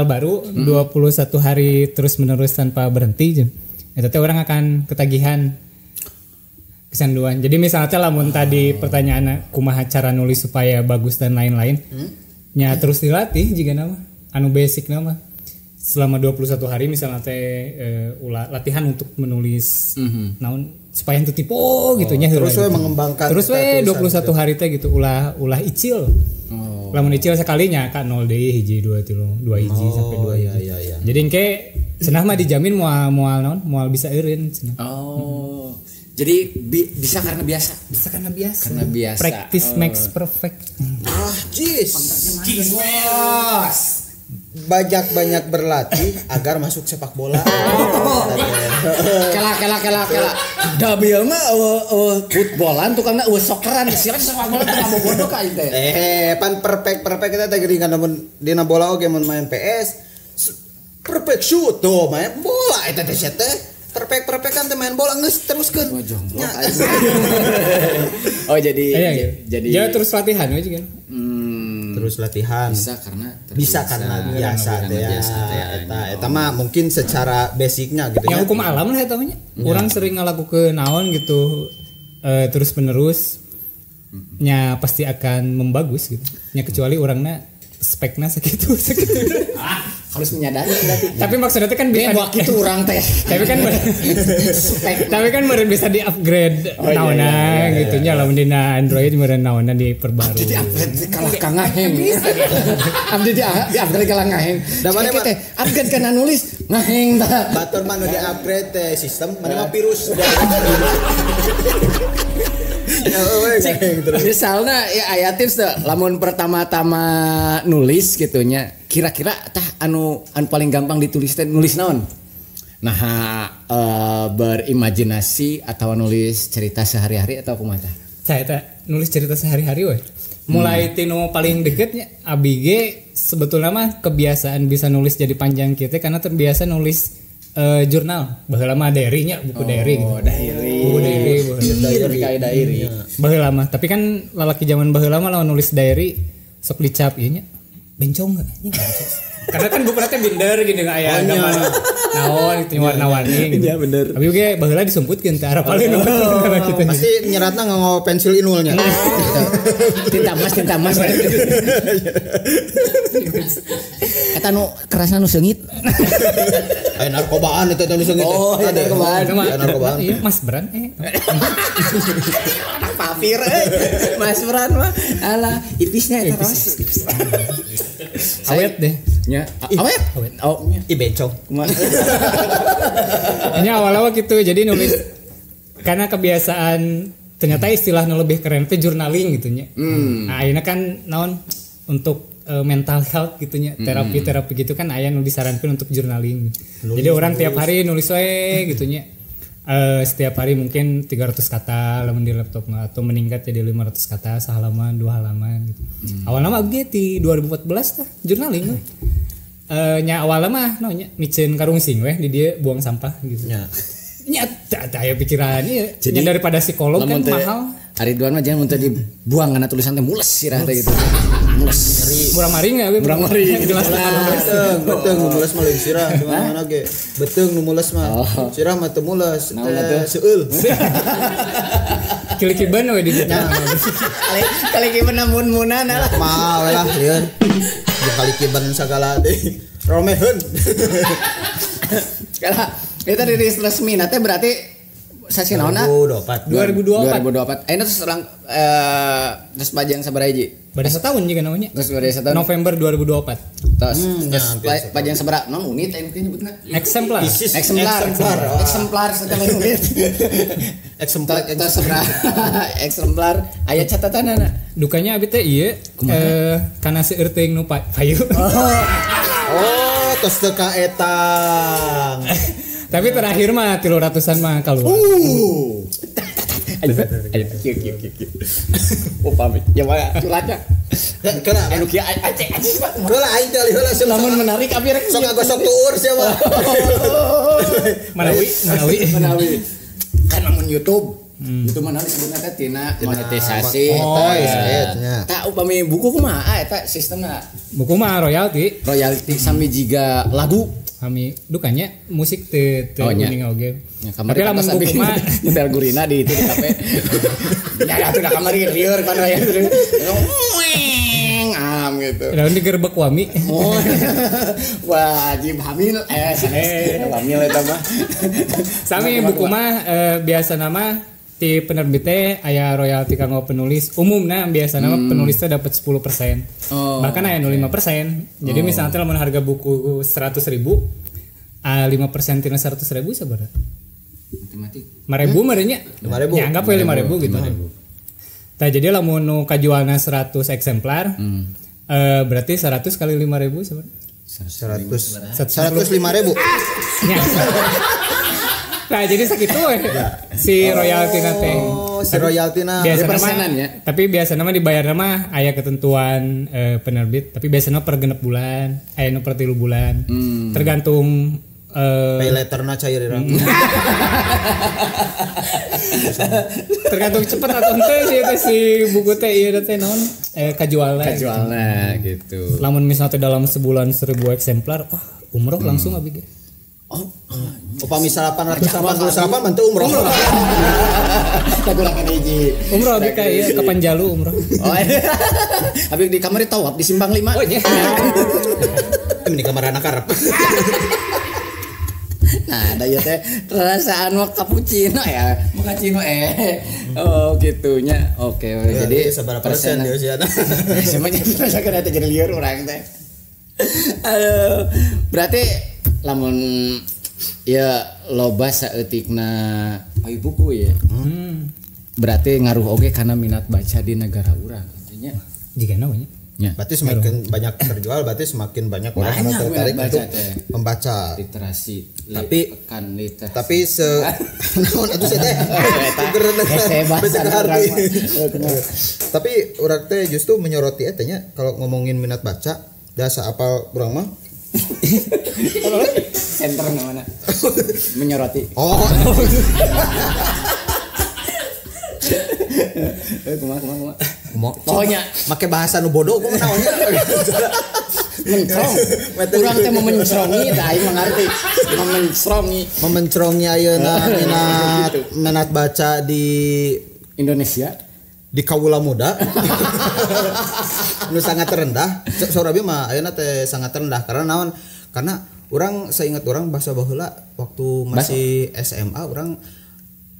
baru 21 hari terus menerus tanpa berhenti eta teh orang akan ketagihan kecanduan. Jadi misalnya lamun tadi pertanyaan kumaha cara nulis supaya bagus dan lain-lain. Nya terus dilatih jika nama anu basic nama selama 21 hari misalnya teh latihan untuk menulis naon supaya henteu tipe gitu nya
terus we mengembangkan
terus we 21 hari teh gitu ulah icil. Lamun icil sekalinya ka 0 deui hiji 2 3 2 hiji sampai 2 hiji.
Iya.
Jadi engke cenah mah dijamin moal naon moal bisa eureun cenah.
Jadi bisa karena biasa.
Bisa karena biasa.
Karena biasa.
Practice makes perfect.
Ah, jis. Banyak-banyak berlatih agar masuk sepak bola.
Kela. Dabil mah footballan tukangna eueuh socceran. Siapa sepak bola teh bodoh ka ieu teh.
Pan perfect kita teh geuning kan mun dina bola oge mun main PS perfect shoot tuh main bola eta teh teh. Perfect kan teh main bola geus teruskeun.
Oh jadi
ya terus latihan we juga.
Terus terus latihan.
Bisa karena terbiasa.
Bisa karena biasa teh ya. Eta mah mungkin secara basicnya gitu
ya. Hukum alam lah eta mah nya. Urang sering ngalakukeun naon gitu terus menerus nya pasti akan membagus gitu. Nya kecuali urangna spekna segitu segitu.
Harus menyadari berarti.
Tapi maksudnya kan bisa
waktu itu orang teh.
Tapi kan tapi kan meureun bisa di-upgrade naonna gitu nya lamun dina Android meureun naonna diperbarui.
Abdi di-upgrade kalah ka ngaheng. Abdi di-upgrade kalah ngaheng. Da mana teh upgrade kana nulis ngaheng tah.
Batur mah nu di-upgrade teh sistem mana mah virus.
Misalnya ya aya tips teh lamun pertama-tama nulis gitu nya kira-kira tah anu paling gampang ditulis teh nulis naon? Nah berimajinasi atau nulis cerita sehari-hari atau kumaha tah?
Saya teh nulis cerita sehari-hari we. Mulai tinu paling deketnya abi ge sebetulnya mah kebiasaan bisa nulis jadi panjang kieu teh karena terbiasa nulis jurnal baheula mah diary nya buku diary gitu.
Diary.
Buku diary,
diary kayak diary.
Baheula mah, tapi kan lalaki zaman baheula mah lamun nulis diary sok dicap ieu nya. Bencong enggak? Nya bencong. Karena kan buku teh binder gini aya gambar naon gitu warna-warni gitu.
Iya bener.
Tapi oge baheula disumputkeun teh arapaleun kitu.
Pasti nyeratna nganggo pensil inulnya.
Tinta mas. Eta nu kerasna nu seungit.
Aya narkobaan eta nu seungit.
Oh, narkobaan.
Narkobaan.
Iya, Mas Bran
Papir Mas Bran mah. Alah, ipisnya eta ros.
Awet deh.
Nya, awet. Oh,
ih bencong.
Nya awal-awal gitu. Jadi nulis karena kebiasaan ternyata istilah nu lebih keren teh journaling gitu nya. Nah, ayeuna kan naon untuk mental health gitu nya, terapi-terapi gitu kan aya nu disarankan untuk journaling. Nulis, jadi orang tiap hari nulis we gitu nya. Setiap hari mungkin 300 kata lamun di laptop mah atau meningkat jadi 500 kata sehalaman, 2 halaman gitu. Awalna mah abdi di 2014 tah journaling we. Nya awalna mah naon nya miceun karungsing weh di dia buang sampah gitu.
Nya.
Nya aya pikiran ieu. Jadi daripada psikolog kan mahal.
Ridwan mah jangan mun teh dibuang karena tulisan teh mules sirah teh gitu. Mules.
Murang maring we.
Murang maring.
Jelas
beteung nu mules mah lain sirah di mana-mana ge. Beteung nu mules mah. Sirah mah teu mules. Seueul.
Kilikiban we di ditu.
Kalikiban mun-munan lah.
Mah we lah lieur. Jeung kalikiban sagala deui. Romeheun.
Kala eta rilis resmi na teh berarti sasi naonna? 2024. Ayeuna terus orang terus pajang sabaraha hiji?
Bade setahun juga namanya.
Terus bade setahun.
November 2024.
Terus pajang sabaraha? Naon unit aya nu nyebutna?
Eksemplar.
Eksemplar setengah unit.
Eksemplar
terus sabaraha? Eksemplar aya catatanana.
Dukanya abi teh ieu kana seueur teuing nu payu.
Oh, tos teu kaetang.
Tapi terakhir mah 300-an mah keluar.
Ayo kieu. Oh pamit. Ya mah curhatnya.
Kena
anu kieu aceh mah.
Heula aing teh heula
lamun menarik abi rek
sok ngagosok tuur sia mah.
Manawi.
Kan lamun YouTube. Itu mana disebutna teh tina monetisasi.
Oh, iya.
Tah upami buku kumaha eta sistemna?
Buku mah royalti.
Royalti sami jiga lagu.
Kami dukanya musik teu uning oge.
Tapi
lamun buku mah
nyetel gurina di itu di kafe. Ya atuh da kamari lieur kan aya. Am gitu.
Lamun digerebek wami.
Oh. Wajib hamil hamil eta mah.
Sami buku mah biasa nama ti penerbit teh aya royalti kanggo penulis. Umumna biasana mah penulis teh dapat 10%.
Oh,
bahkan aya nu 5%. Jadi misalnya lamun harga buku 100.000, 5% tina 100.000 sabaraha?
Matematik.
5.000 meureun nya.
5.000.
Ya anggap we 5.000 gitu. Tah jadi lamun nu kajualna 100 eksemplar, berarti 100 kali 5.000 sabaraha?
105.000.
Nya. Nah jadi sakitu we si royalti na teh.
Oh, si royalti na.
Biasana mah, tapi biasana mah dibayarna mah aya ketentuan penerbit, tapi biasana per 6 bulan, aya nu per 3 bulan. Tergantung
pay letterna cair ira.
Tergantung cepet atau henteu sih eta si buku teh ieu teh naon. Kajualna.
Kajualna gitu.
Lamun misalnya dalam sebulan 1000 eksemplar, wah umroh langsung abi ge.
Oh,
upami 888 mah teu umroh.
Kurang hiji.
Umroh abi ka ieu ka Panjalu umroh.
Oh. Abi di kamar tawaf di Simpang 5.
Oh iya.
Ini kamar anak karep.
Nah, da ieu teh perasaan mah cappuccino ya, mochaccino Oh, gitunya. Oke,
ya,
jadi
sabaraha persen di usiana.
Semuanya rasakeun eta jadi lieur urang teh. Aduh, berarti lamun ya loba saeutikna payu buku ya. Berarti ngaruh oge karena minat baca di negara urang intinya.
Jigana we nya.
Ya.
Berarti semakin banyak terjual, berarti semakin banyak orang yang tertarik untuk membaca.
Literasi,
tapi
kan literasi.
Tapi se naon atuh saya teh. Tapi urang teh justru menyoroti eta nya kalau ngomongin minat baca, dasa apal urang mah.
Center mana? Menyoroti.
Oh.
Kumaha. Pokoknya
make bahasa nu bodoh gua naonnya.
Mencrong. Urang teh memencrongi tah aing mengerti.
Memencrongi ayeuna minat baca di
Indonesia
di kaula muda. Nu sangat rendah. Saur abi mah ayeuna teh sangat rendah karena naon? Karena urang seingat urang bahasa baheula waktu masih SMA urang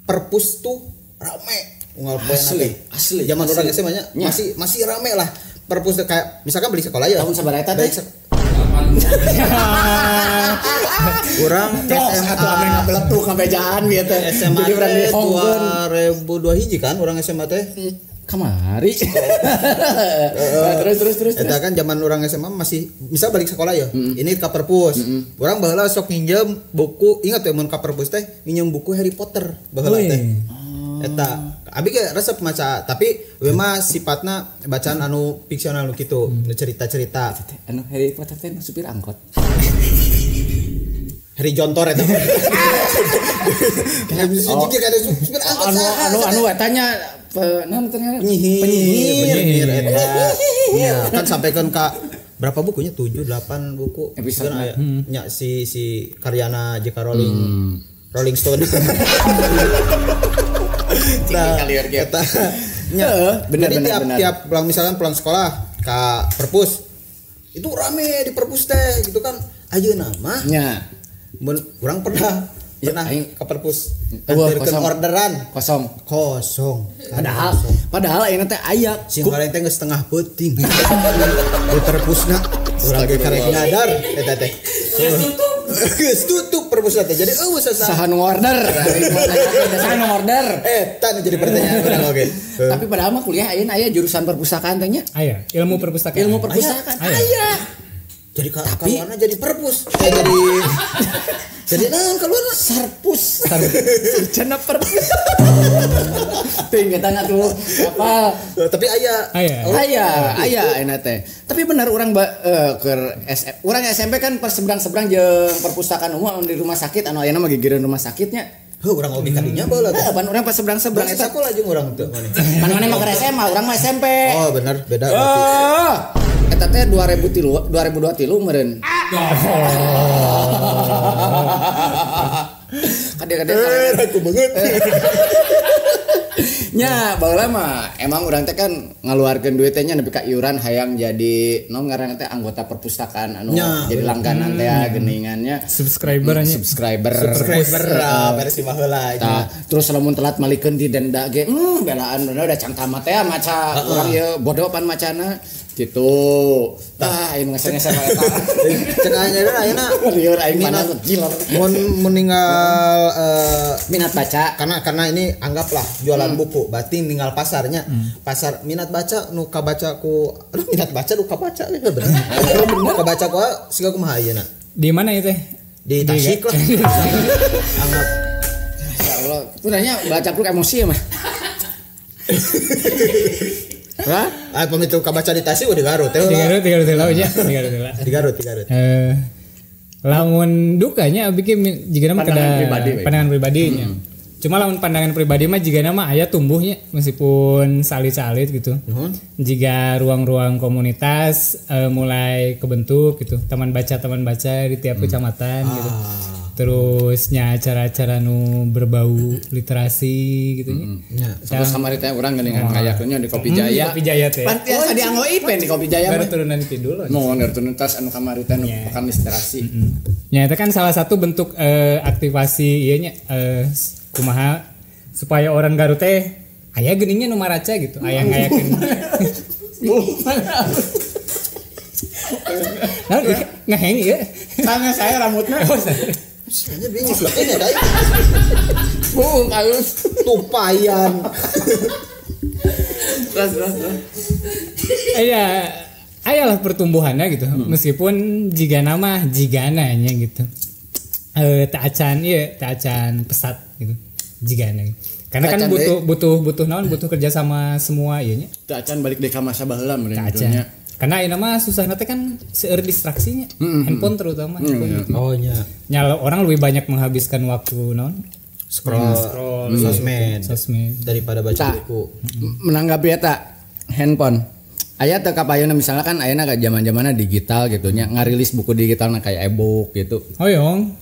perpus tuh rame. Unggal poe
asli
zaman orang SMA nya masih rame lah perpus kayak misalkan beli sekolah ya
tahun sabaraha eta teh
urang SMA
atuh ame ngabeletuk ngabejaan ieu teh
SMA teh 2002 hiji kan urang SMA teh
kamari. Terus
eta kan zaman urang SMA masih misal balik sekolah ya ini ka perpus urang baheula sok nginjem buku ingat ya mun ka perpus teh nginjem buku Harry Potter baheula teh eta abi ge resep maca tapi we mah sifatna bacaan anu fiksional nu kitu nu cerita-cerita
anu Harry Potter teh supir angkot
Harry Jontor eta. Supir angkot
anu eta nya naon teh
penyihir eta. Nya kan sampaikeun ka berapa bukunya 7 8 buku
episode
nya si karyana J.K. Rowling Rolling Stone. Nah, eta nya
benar.
Tiap pulang misalkan pulang sekolah ka perpus itu rame di perpus teh gitu kan ayeuna mah
nya
mun urang pernah ke perpus anterkeun orderan
kosong padahal ayeuna teh aya
sing goreng teh geus setengah peuting di perpusna urang ge karek nyadar eta teh geus tutup perpusna teh jadi eueuh
saha nu order saha nu order
eta nu jadi pertanyaan urang oge
tapi padahal mah kuliah ayeuna aya jurusan perpustakaan teh nya
aya ilmu perpustakaan aya
jadi kaluarna jadi perpus jadi jadi naon kaluarna
sarpus sarjana perpus ting eta tuh apa
tapi aya
aya enak teh tapi benar urang keur urang SMP kan perseberang-seberang jeung perpustakaan umum di rumah sakit anu ayeuna mah gigireun rumah sakitnya
heuh urang oge kadinya baheula teh
pan urang pas seberang-seberang
eta sakola jeung urang teu maneh
maneh mah keur SMA urang mah SMP
oh bener beda berarti
eta teh 2003 2023 meureun. Kade-kade
aku banget.
Nya baheula mah emang urang teh kan ngaluarkeun duit teh nya nepi ka iuran hayang jadi naon ngaranna teh anggota perpustakaan anu
nya,
jadi langganan teh geuningannya
subscriber nya
subscriber
versi baheula
tah terus lamun telat malikeun didenda ge belaan udah can tamat teh maca urang ieu bodoh pan macana gitu. Tah aing ngeser-ngeser eta.
Cek ayeuna ayeuna
lieur aing mana giler.
Mun meninggal
minat baca
karena ini anggaplah jualan buku berarti ninggal pasarnya. Pasar minat baca nu kabaca ku aduh minat baca nu kabaca bener. Kabaca ku siga kumaha ayeuna?
Di mana ieu teh?
Di Tasik lah. Anggap
insyaallah. Sebenarnya baca buku emosi ya mah. Hah?
Ah pamit kabaca di Tasik di Garut.
Di Garut nya. Di
Garut.
Lamun dukanya abi ge jigana mah kada pandangan pribadinya. Cuma lamun pandangan pribadi mah jigana mah aya tumbuhnya meskipun salit-salit gitu. Jika ruang-ruang komunitas mulai kebentuk gitu, taman baca di tiap kecamatan gitu. Terusnya acara-acara nu berbau literasi gitu nya.
Terus kamari teh urang geuningan ngayakeunnya di Kopi Jaya.
Kopi Jaya teh.
Pan tiasa dianggo event di Kopi Jaya
mah. Turunan kidul.
Mohon turunan tas anu kamari teh nu pekan literasi.
Nya eta kan salah satu bentuk aktivasi ieu nya kumaha supaya orang Garut teh aya geuningnya nu maraca gitu, aya ngayakeun. Nah, ngeheng ieu.
Tanya saya rambutnya.
Saya bingung ini dai.
Buung alus
tupayan.
Terus.
Aya ayalah pertumbuhannya gitu. Meskipun jigana mah jigananya gitu. Tak acan pesat gitu. Jigana. Karena kan butuh naon, butuh kerja sama semua ieu nya.
Tak acan balik deui ka masa baheula meureun
kitu nya. Karena ini mah susah nanti kan seueur distraksinya, handphone terutama. Handphone gitu.
Oh iya.
Nyala orang lebih banyak menghabiskan waktu non
scroll sosmed daripada baca buku.
Menanggapi eta handphone. Aya teu kapayuna misalnya kan ayeuna ka zaman-zamanna digital gitu nya, ngarilis buku digitalna kayak e-book gitu.
Hoyong.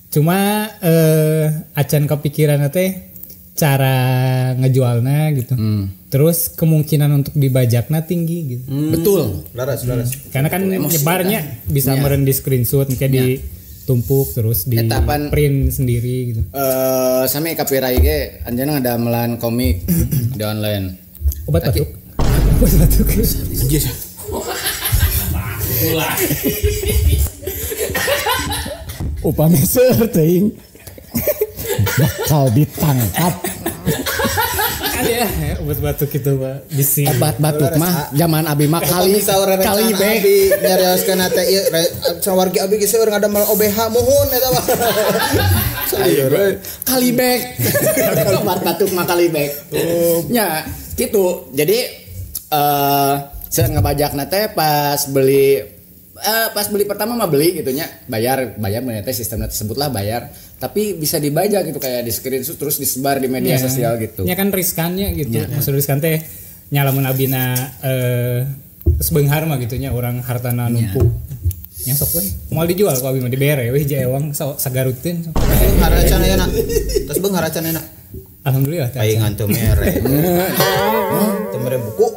Cuma acan kepikiran teh cara ngejualna gitu. Terus kemungkinan untuk dibajakna tinggi gitu.
Betul.
Laras.
Karena kan nyebarnya bisa meren di screenshot kayak ditumpuk terus di print sendiri gitu.
Sami kapirai ge anjeunna ngadamelan komik di online.
Obat batuk. Obat batuk.
Anjir.
Upami seueur teuing bakal ditangkap.
Kan ya obat batuk itu Pak bisi.
Obat batuk mah zaman abi mah kali kali bek
nyarioskeun teh ieu sawargi abi geus seueur ngadamel OBH muhun eta mah.
Kali bek. Obat batuk mah kali bek. Nya kitu. Jadi seueur ngabajakna teh pas beli pertama mah beli gitu nya, bayar teh sistemnya tersebutlah bayar, tapi bisa dibajak gitu kayak di screenshot terus disebar di media sosial gitu.
Ya kan riskannya gitu. Maksud riskan teh nya lamun abina sebeunghar mah gitu nya orang hartana numpuk. Nya sok we moal dijual ku abi mah dibere we hiji ewang sagaruteun.
Beunghar acan ayeuna. Terus beunghar acan ayeuna.
Alhamdulillah teh.
Paingan teu mere. Teu mere buku.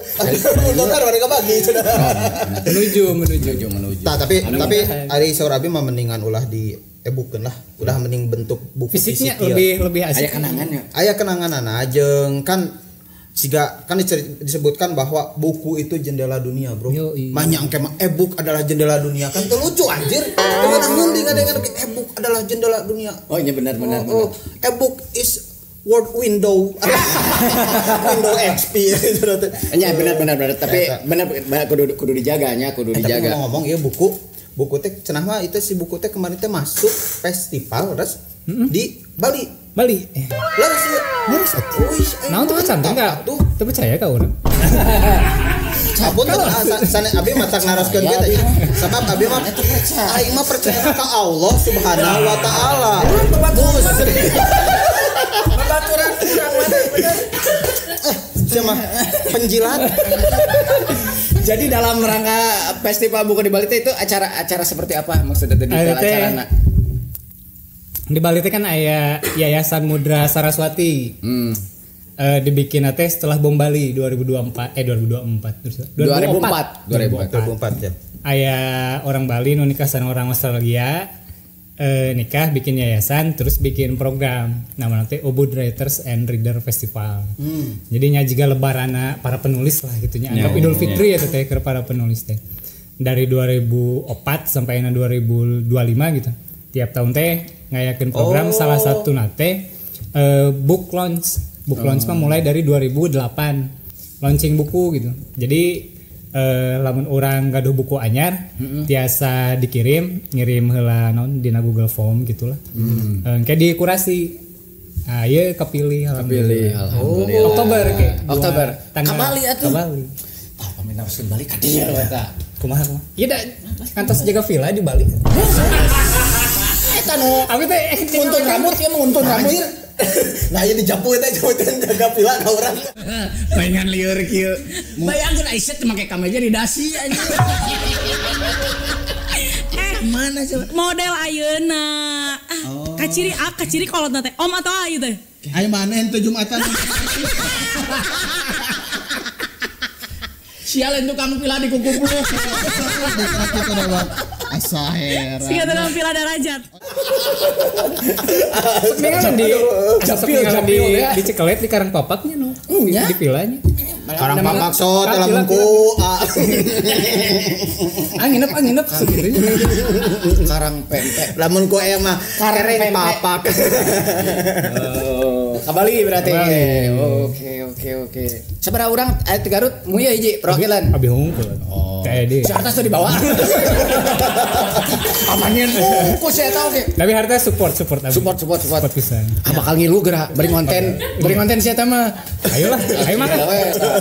Dokter mereka bagi sudah.
Menuju.
Nah, tapi ari saur abi mah mendingan ulah di e-bookkeun lah. Udah mending bentuk buku
fisiknya lebih asik.
Aya kenangannya.
Aya kenanganana jeung kan siga kan disebutkan bahwa buku itu jendela dunia, bro. Banyak engke mah e-book adalah jendela dunia kan teu lucu anjir. Teu ngeunaheun dengan e-book adalah jendela dunia.
Oh iya benar.
Oh, e-book is Word window window XP.
Ya benar tapi benar kudu dijaganya, kudu dijaga.
Tapi ngomong-ngomong ieu buku teh cenah mah itu si buku teh kemarin teh masuk festival res di Bali.
Bali.
Leres ieu. Leres atuh.
Naon tuh cantik enggak? Teu percaya ka urang.
Ampun sane abi mah tak naroskeun kieu teh. Sabab abi mah aing mah percaya ka Allah Subhanahu wa taala.
Babaturan kurang mana bener.
Siapa penjilat.
Jadi dalam rangka festival buku di Bali itu acara-acara seperti apa maksudnya tadi acarana?
Di Bali itu kan aya Yayasan Mudra Saraswati. Dibikin teh setelah bom Bali 2024 ya. Aya orang Bali nu nikah sama orang Australia. Nikah bikin yayasan terus bikin program namanya teh Ubud Writers and Reader Festival. Jadi nya jiga lebarana para penulis lah gitu nya. Anggap Idul Fitri ya teh ke para penulis teh. Dari 2004 sampai 2025 gitu. Tiap tahun teh ngayakeun program salah satu nate book launch. Book launch mah mulai dari 2008 launching buku gitu. Jadi lamun orang gaduh buku anyar tiasa dikirim ngirim heula naon dina Google Form gitulah. Kayak dikurasi. Ah ieu kepilih alhamdulillah.
Alhamdulillah.
Oktober ke.
Oktober. Ka Bali atuh.
Ka Bali.
Tah pamit harus balik ka dieu eta.
Kumaha kumaha? Ieu da kantos jaga villa di Bali.
Eta nu
abi teh
nguntun rambut ieu mah nguntun rambut.
Nah ieu dijapu teh japutan jaga pila ka urang.
Mainan lieur kieu. Bayangkeun Aisyah teh make kameja di dasi anjing. Mana coba?
Model ayeuna. Kaciri A, kaciri kolotna teh. Om atau A ieu teh?
Ayo mana ente Jumatan?
Sial itu kamu pila di kuku bulu.
Asa heran.
Siga tukang pila darajat.
Mendingan di di Cikelet di Karang Papaknya no. Di pilanya.
Karang Papak so teh lamun ku.
Ah nginep segitu.
Karang pempek.
Lamun ku aya mah Karang Papak.
Oh, ka Bali berarti. Oke. Sabaraha urang aya ti Garut muya hiji perwakilan.
Abi hungkul. Oh.
Si harta sudah dibawa. Amannya ku saya tahu ke.
Tapi harta support abi.
Support
pisan.
Ah bakal ngilu geura bari konten sia mah.
Ayolah, ayo makan.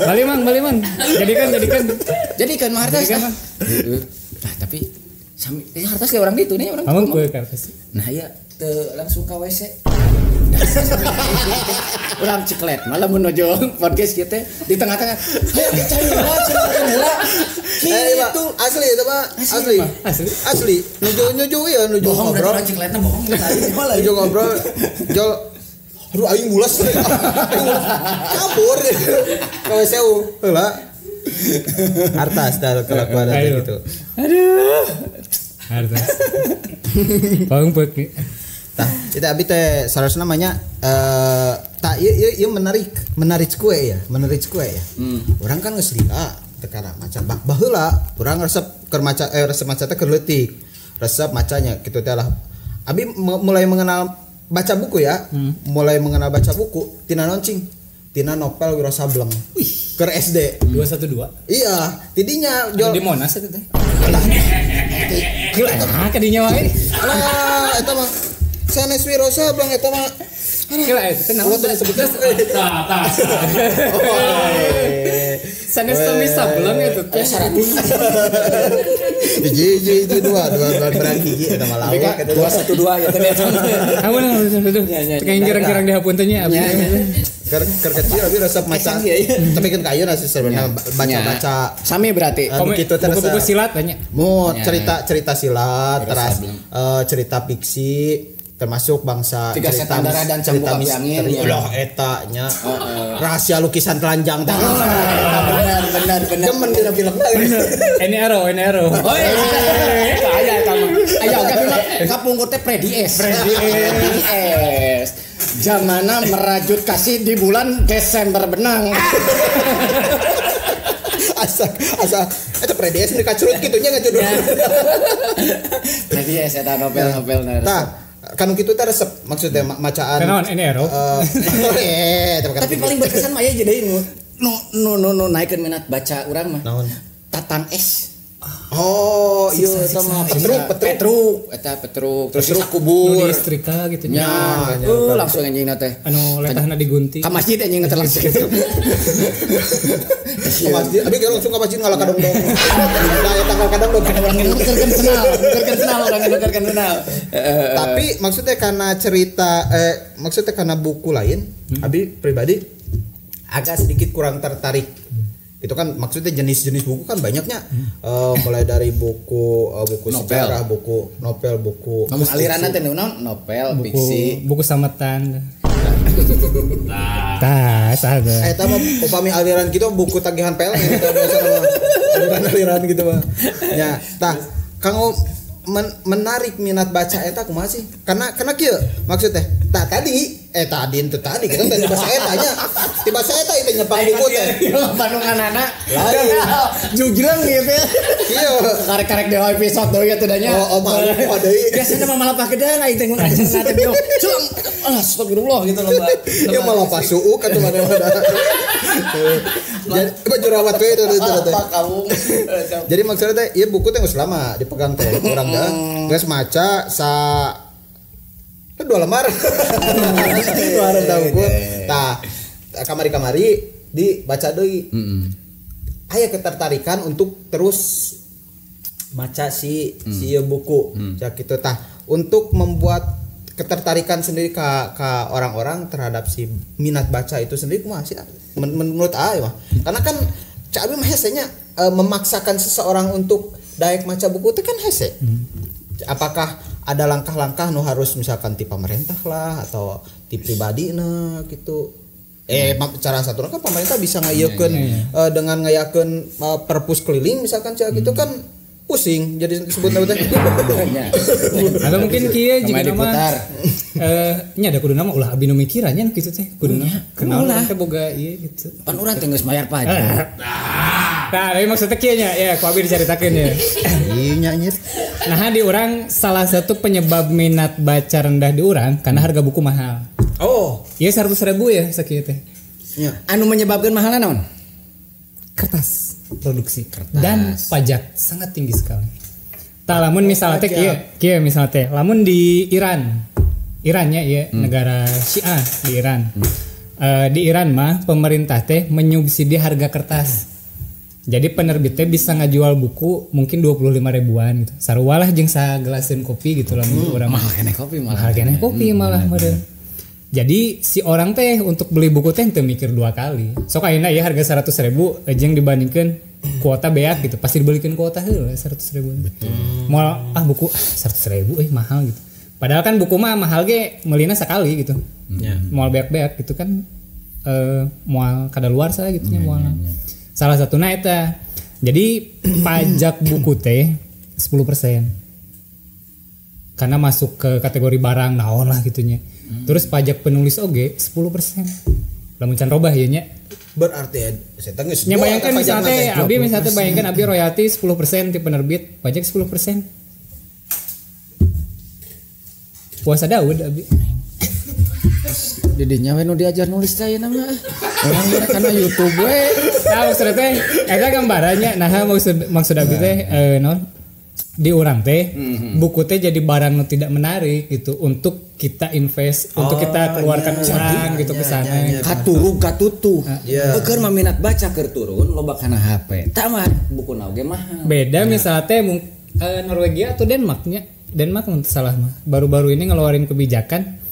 Bali mang. Jadikan mah harta.
Nah, tapi sami harta sih orang ditu nih orang.
Amang kue harta.
Nah, iya teu langsung ka WC. Urang Cikelet malah menuju podcast kieu teh di tengah-tengah. Ayo cai heula. Kitu
asli itu Pak, asli. Nuju ya nuju ngobrol.
Cikeletna bohong.
Nuju ngobrol. Jol aduh aing mulas. Kabur. Ka WC heula. Harta style kelakuan gitu.
Aduh. Harta. Paung peuk.
Tah, itu abi teh sarasna namanya tah ieu menarik kue ya. Urang kan geus lila teu kana maca baheula urang resep keur maca resep maca teh keur leutik. Resep macanya kitu teh lah. Abi mulai mengenal baca buku ya. Mulai mengenal baca buku tina naon cing? Tina novel Wiro Sableng. Wih, keur SD.
212.
Iya, tidinya
di Monas eta teh. Gila, kadinya wae.
Alah, eta mah sanes Wiro Sableng eta mah.
Gila eta teh naon disebutna? Tah. Sanes Tommy Sableng eta teh 100.
Hiji dua berang hiji eta mah lawak eta
212 ya teh.
Amun kayak girang-girang dihapunten nya abdi.
Keur kecil abi resep maca. Tapi kan kayeuna sih sebenarnya baca-baca.
Sami berarti.
Kitu teh
buku-buku silat banyak.
Mu cerita silat, teras cerita fiksi termasuk bangsa
tiga setan darah dan cambuk api angin
ya. Eta nya rahasia lukisan telanjang tah.
Benar.
Demen dina film.
Ini arrow.
Oh iya. Aya eta mah. Aya kami mah kapungkur teh Freddy S. Jamana merajut kasih di bulan Desember benang.
Asa eta Freddy S nu kacurut kitu nya ngacurut.
Freddy S eta novel-novel.
Tah, kan kitu teh resep maksudnya macaan.
Kenaon ini ero.
Tapi paling berkesan mah aya jadi nu naikeun minat baca urang mah.
Naon?
Tatang S.
Oh, iya eta mah Petruk
eta Petruk terus siksa kubur.
Nu diistrika gitu
nya. Langsung anjingna teh.
Anu letahna digunting.
Ka masjid anjingna teh langsung gitu.
Ka masjid, abi ge langsung ka masjid ngalah kadongdong. Nah, eta ngalah kadongdong
urang nukerkeun senal,
Tapi maksudnya karena cerita maksudnya karena buku lain, abi pribadi agak sedikit kurang tertarik. Itu kan maksudnya jenis-jenis buku kan banyaknya. Mulai dari buku buku
novel.
Sejarah, buku novel, buku
aliranna teh naon? Novel, fiksi,
buku sametan. Tah, saga.
Eta mah upami aliran gitu buku tagihan PLN eta biasa mah. Aliran-aliran gitu mah. Ya, tah kanggo menarik minat baca eta kumaha sih? Karena kieu maksudnya tah tadi tadi itu tadi kita tadi bahasa eta nya. Di bahasa eta itu nyepang buku teh.
Bandunganana. Lain. Jugjreng gitu ya.
Iya.
Karek-karek dewa episode deui atuh nya.
Oh, malu deui.
Biasana mah malah pakedan aing teh ngomong teh bio. Culang. Alah astagfirullah gitu loh, Mbak.
Ya malah pasuuk atuh mana-mana. Jadi baju rawat we itu teh. Jadi maksudnya teh ieu buku teh geus lama dipegang teh urang dah. Geus maca sa dua lembar. Dua lembar buku. Tah kamari-kamari dibaca deui. Aya ketertarikan untuk terus maca si ieu buku. Cak kitu tah untuk membuat Ketertarikan sendiri ke orang-orang terhadap si minat baca itu sendiri kumaha sih menurut aing mah. Karena kan cak abi mah hesenya memaksakan seseorang untuk daek maca buku itu kan hese. Apakah ada langkah-langkah nu harus misalkan ti pemerintah lah atau ti pribadi nah gitu. Cara satu kan pemerintah bisa ngayakeun dengan ngayakeun perpus keliling misalkan cak gitu kan pusing jadi disebut teh.
Atau mungkin kieu juga nama nya ada kuduna mah ulah abi nu mikirannya kitu teh kuduna kenal teh boga ieu gitu.
Pan urang teh geus mayar pajak.
Nah, tapi maksudnya kieu nya ya ku abi dicaritakeun ya.
Iya nya nyir.
Nah, di urang salah satu penyebab minat baca rendah di urang karena harga buku mahal.
Oh,
iya 100.000 ya sakieu teh.
Nya.
Anu menyebabkan mahalna naon?
Kertas produksi kertas. Dan pajak sangat tinggi sekali. Tah lamun misalnya teh kieu misalnya teh lamun di Iran nya ieu negara Syiah di Iran. Di Iran mah pemerintah teh menyubsidi harga kertas. Jadi penerbit teh bisa ngajual buku mungkin 25 ribuan gitu. Sarua lah jeung sagelaseun kopi gitu lamun urang
mahal keneh kopi malah.
Mahal keneh kopi malah meureun. Jadi si orang teh untuk beli buku teh teu mikir dua kali. Sok ayeuna ya harga 100.000 jeung dibandingkeun kuota beak gitu. Pasti dibelikeun kuota heula 100.000. Betul. Moal buku 100.000 mahal gitu. Padahal kan buku mah mahal ge meulina sekali gitu. Yeah. Moal beak-beak gitu kan moal kadaluarsa gitu nya moal. Salah satuna eta. Jadi pajak buku teh 10%. Karena masuk ke kategori barang naon lah gitunya. Terus pajak penulis oge 10%. Lamun can robah ieu nya.
Berarti saya geus.
Nya bayangkan misalnya teh abi misalnya teh bayangkan abi royalti 10% ti penerbit, pajak 10%. Puasa Daud abi.
Didinya we nu diajar nulis teh ayeuna mah. Urang mah kana YouTube we.
Nah maksudnya teh eta gambarannya nah maksud abi teh naon? Di urang teh buku teh jadi barang nu tidak menarik gitu untuk kita invest, untuk kita keluarkan uang gitu ke sana.
Katurug katutuh. Keur mah minat baca keur turun loba kana HP. Tah mah buku na oge mahal.
Beda misalnya teh Norwegia atau Denmark nya. Denmark mun salah mah. Baru-baru ini ngeluarin kebijakan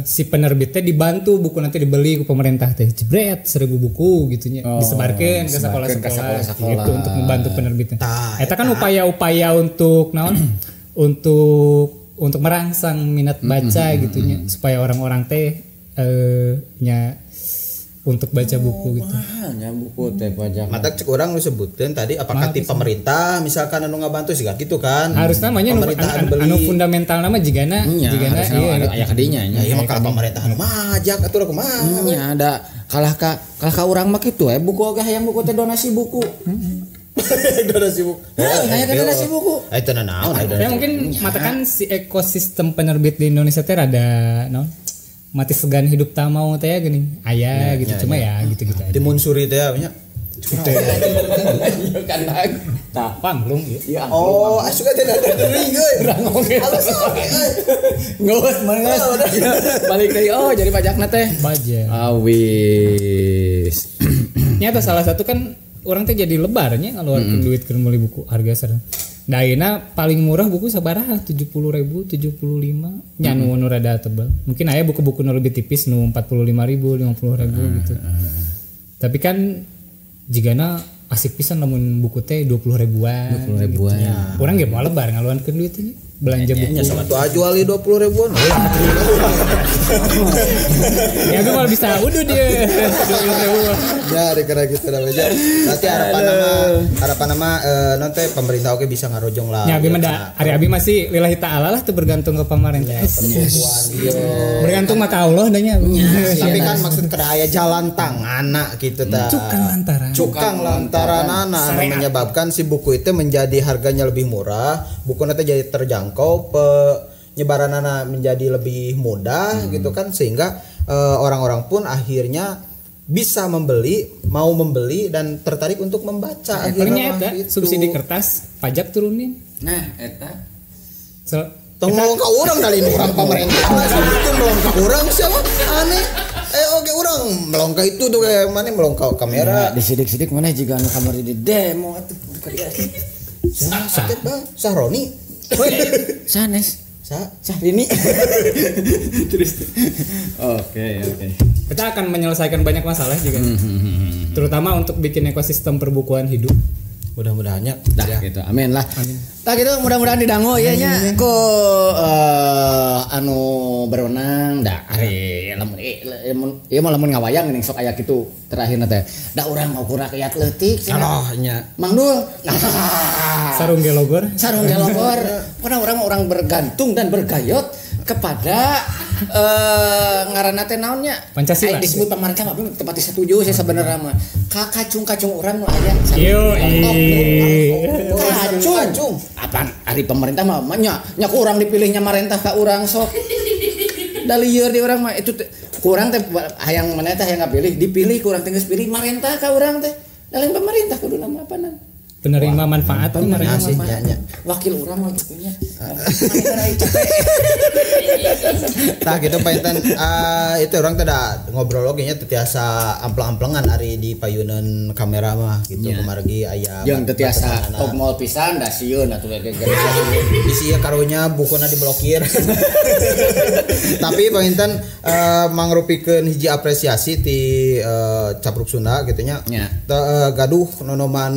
si penerbitnya dibantu buku nanti dibeli ke pemerintah teh jebret 1000 buku gitunya disebarkan ke sekolah-sekolah gitu untuk membantu penerbitnya. Eta kan upaya-upaya untuk naon untuk merangsang minat baca gitunya supaya orang-orang teh nya untuk baca buku gitu.
Mahalnya buku teh pajak.
Mata cek urang nu sebutkeun tadi apakah ti pemerintah misalkan anu ngabantu siga kitu kan.
Harus namanya anu fundamental nama jigana jigana
iya aya kadinya nya.
Ieu mah ka pemerintah anu majak atuh kumaha.
Nya ada kalah ka urang mah kitu we buku oge hayang buku teh donasi buku.
Donasi buku.
Heeh, donasi buku.
Eta naon.
Ya mungkin matakan si ekosistem penerbit di Indonesia teh rada naon? Mati segan hidup tak mau teh gini ayah gitu cuma ya gitu-gitu aja.
Timun suri teh nya.
Kan tah
pangglung ieu.
Oh, asup teh ada deui euy. Halus oge euy.
Ngeus mangeus. Balik deui oh jadi pajakna teh.
Pajak.
Awis.
Nyata salah satu kan orang teh jadi lebarnya ngeluarkeun duit keur meuli buku harga sareng. Daina paling murah buku sabaraha 70.000, 75 nya nu rada tebal. Mungkin aya buku-buku nu lebih tipis nu 45.000, 50.000 gitu. Tapi kan jigana asik pisan lamun buku teh 20 ribuan. 20
ribuan.
Gitu. Ya. Urang ge moal lebar ngaluankeun duit teh belanja buku.
Nya sama tuh jual 20 ribuan.
Ya gue malah bisa udah dia 20 ribuan.
Ya dikira gitu dah aja. Berarti harapan nama nanti pemerintah oke bisa ngarojong lah.
Ya abi mah ari abi masih lillahi ta'ala lah tuh bergantung ke pemerintah. Bergantung maka Allah danya.
Tapi kan maksud aya jalan tangana gitu ta.
Cukang lantaran.
Cukang lantaranana anu menyebabkan si buku itu menjadi harganya lebih murah, buku nanti jadi terjangkau, penyebaranana menjadi lebih mudah gitu kan sehingga orang-orang pun akhirnya bisa membeli, mau membeli dan tertarik untuk membaca.
Akhirnya eta gitu. Subsidi kertas, pajak turunin.
Nah, eta.
Tong ngomong ka urang dari urang pemerintah. Itu melong ka urang siapa? Aneh. Oke urang melongka itu tuh kayak mana melongka kamera.
Nah, disidik-sidik mana juga anu kamar di demo atuh.
Sah, Sahroni.
Sanes. Syahrini. Terus. Oke.
Kita akan menyelesaikan banyak masalah juga. Terutama untuk bikin ekosistem perbukuan hidup.
Mudah-mudahannya
dah ya. Gitu. Amin lah. Amin. Tah gitu mudah-mudahan didango ieu nya ku anu berenang da ari lamun ieu mah lamun ngawayang geuning sok aya kitu terakhirna teh. Da urang mah ukur rakyat leutik cenah.
Nya.
Mang Dul.
Sarung gelogor.
Sarung gelogor. Pernah urang mah urang bergantung dan bergayot kepada ngaranna teh naon nya?
Pancasila.
Disebut pemerintah mah tempat setuju sih sebenarnya mah. Ka kacung-kacung urang nu aya.
Yo.
Kacung. Apaan ari pemerintah mah nya nya ku urang dipilihnya marentah ka urang sok. Da lieur di urang mah itu ku urang teh hayang maneh teh hayang ngapilih dipilih ku urang teh geus pilih marentah ka urang teh. Da lain pemerintah kudu nama apanan.
Penerima manfaat tuh
penerima manfaat. Wakil urang mah gitunya.
Tah gitu painten itu urang teh da ngobrol oge nya teu tiasa amplang-amplengan ari di payuneun kamera mah gitu kumargi aya
jeung teu tiasa top mall pisan da sieun atuh ge.
Bisi ieu karunya bukuna diblokir. Tapi painten mangrupikeun hiji apresiasi ti Capruk Sunda gitu nya. Gaduh nonoman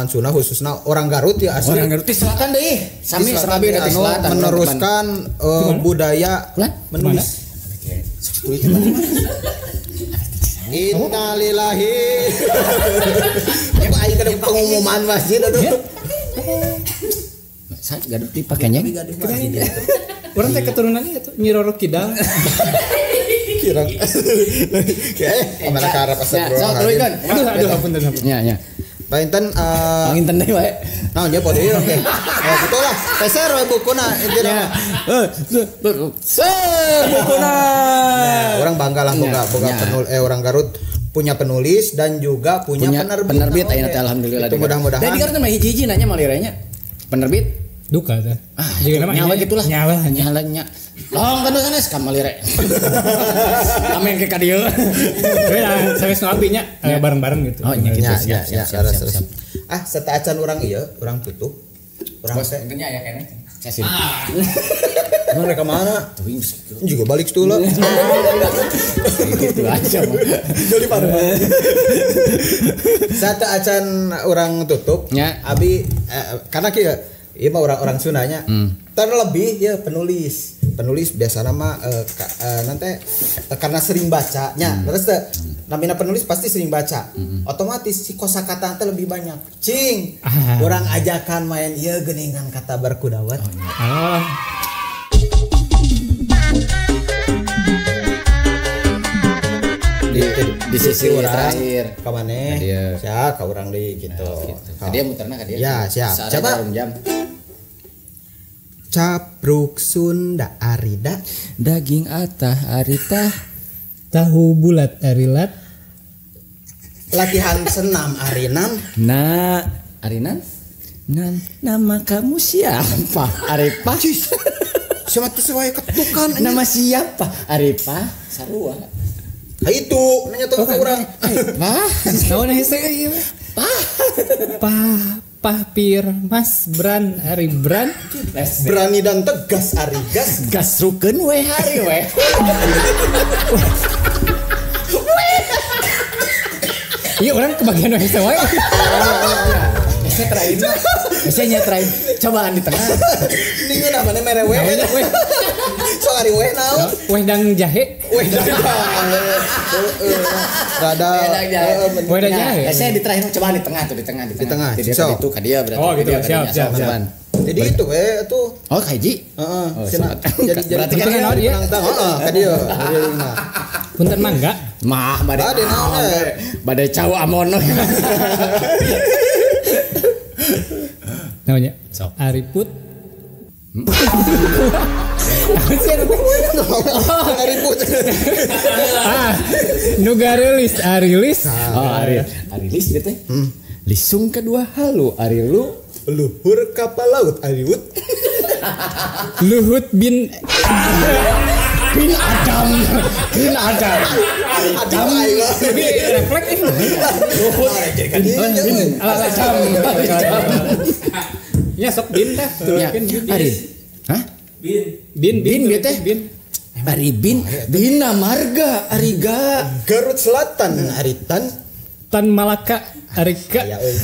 Sunda khususnya orang Garut ya asli.
Orang Garut di selatan deui. Sami serabi dari selatan
meneruskan budaya menulis. Innalillahi. Ya aing kada pengumuman masjid aduh.
Saya gaduh dipakainya.
Urang teh keturunannya itu Nyi Roro Kidal.
Kira. Kamera karep astagfirullah.
Aduh ampun.
Nya nya.
Painten
panginten deui wae.
Naon nya podo ieu oke. Oh kitu lah. Peser we bukuna intina.
Ser bukuna.
Nah, orang bangga lah boga penul orang Garut punya penulis dan juga punya penerbit.
Penerbit ayeuna teh alhamdulillah.
Itu mudah-mudahan.
Dan di Garut mah hiji-hiji nanya maliranya. Penerbit
duka teh.
Ah, nyawa gitulah.
Nyawa
nya. Long kan sanes ka malire. Amin ke ka dieu.
Beda sanes nu abi nya bareng-bareng gitu.
Oh nya gitu siap.
Ah, sateuacan urang ieu, urang tutup. Urang teh
nya aya keneh. Casin.
Emang mereka mana? Juga balik situ lah.
Gitu aja mah.
Jadi parah. Sateuacan urang tutup, abi karena kieu ieu mah orang-orang Sundanya. Terlebih ya penulis. Penulis biasana mah nanti karena sering baca nya. Terus teh namina penulis pasti sering baca. Otomatis si kosakata teh lebih banyak. Cing, urang ajakan main ieu geuningan kata berkudawat.
Di sisi urang terakhir
ka maneh. Siap ka urang deui gitu.
Ka dia muterna ka dia.
Ya, siap. Coba. Capruk Sunda arida
daging atah aritah
tahu bulat arilat
latihan senam arinam
na arinan nan nama kamu siapa Aripah
siapa tuh sesuai ketukan
nama siapa Aripah sarua
itu nanya tuh ke urang
Aripah
naon hese ieu
pah
pah Pah pir Mas Bran Ari Bran
berani dan tegas Ari gas
gas rukeun we hari we.
Iya orang kebagian we wae.
Saya terakhir. Saya nya terakhir. Cobaan di tengah.
Ini namanya mere we. So ari we naon?
Wedang jahe.
Wedang jahe. Rada
wedang jahe.
Saya di terakhir cobaan di tengah tuh di tengah di tengah.
Di tengah.
Itu ka dia berarti.
Oh gitu siap.
Jadi itu tuh.
Oh kaji.
Heeh. Jadi
berarti kan
dia heeh ka dieu.
Punten mangga.
Mah bade naon. Bade cau amono.
Namanya Ariput.
Ariput.
Ah, nugarelis Arilis.
Oh, Arilis gitu teh. Lisung kedua halu Arilu
luhur kapal laut Ariwut.
Luhut bin
bin Adam. Bin Adam. Adam.
Tapi refleks ini.
Luhut bin Adam.
Ya sok bin dah.
Ari. Hah?
Bin
Bin bieu teh.
Bin.
Ari Bin Bina Marga Ariga.
Garut Selatan ari Tan.
Tan Malaka ari Ka.
Ya euy.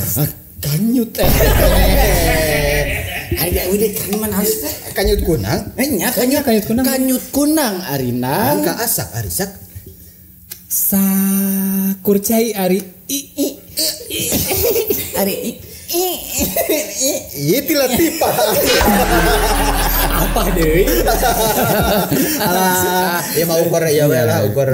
Kanyut eh. Ari udah kan mana harus teh?
Kanyut kunang.
Nya kanyut
Kanyut kunang.
Kanyut kunang ari Nang.
Ka asak ari sak.
Sakurcai ari I.
Ari I.
Ieu ti latifa.
Apa deui?
Alah, ya mah ukur ya we lah ukur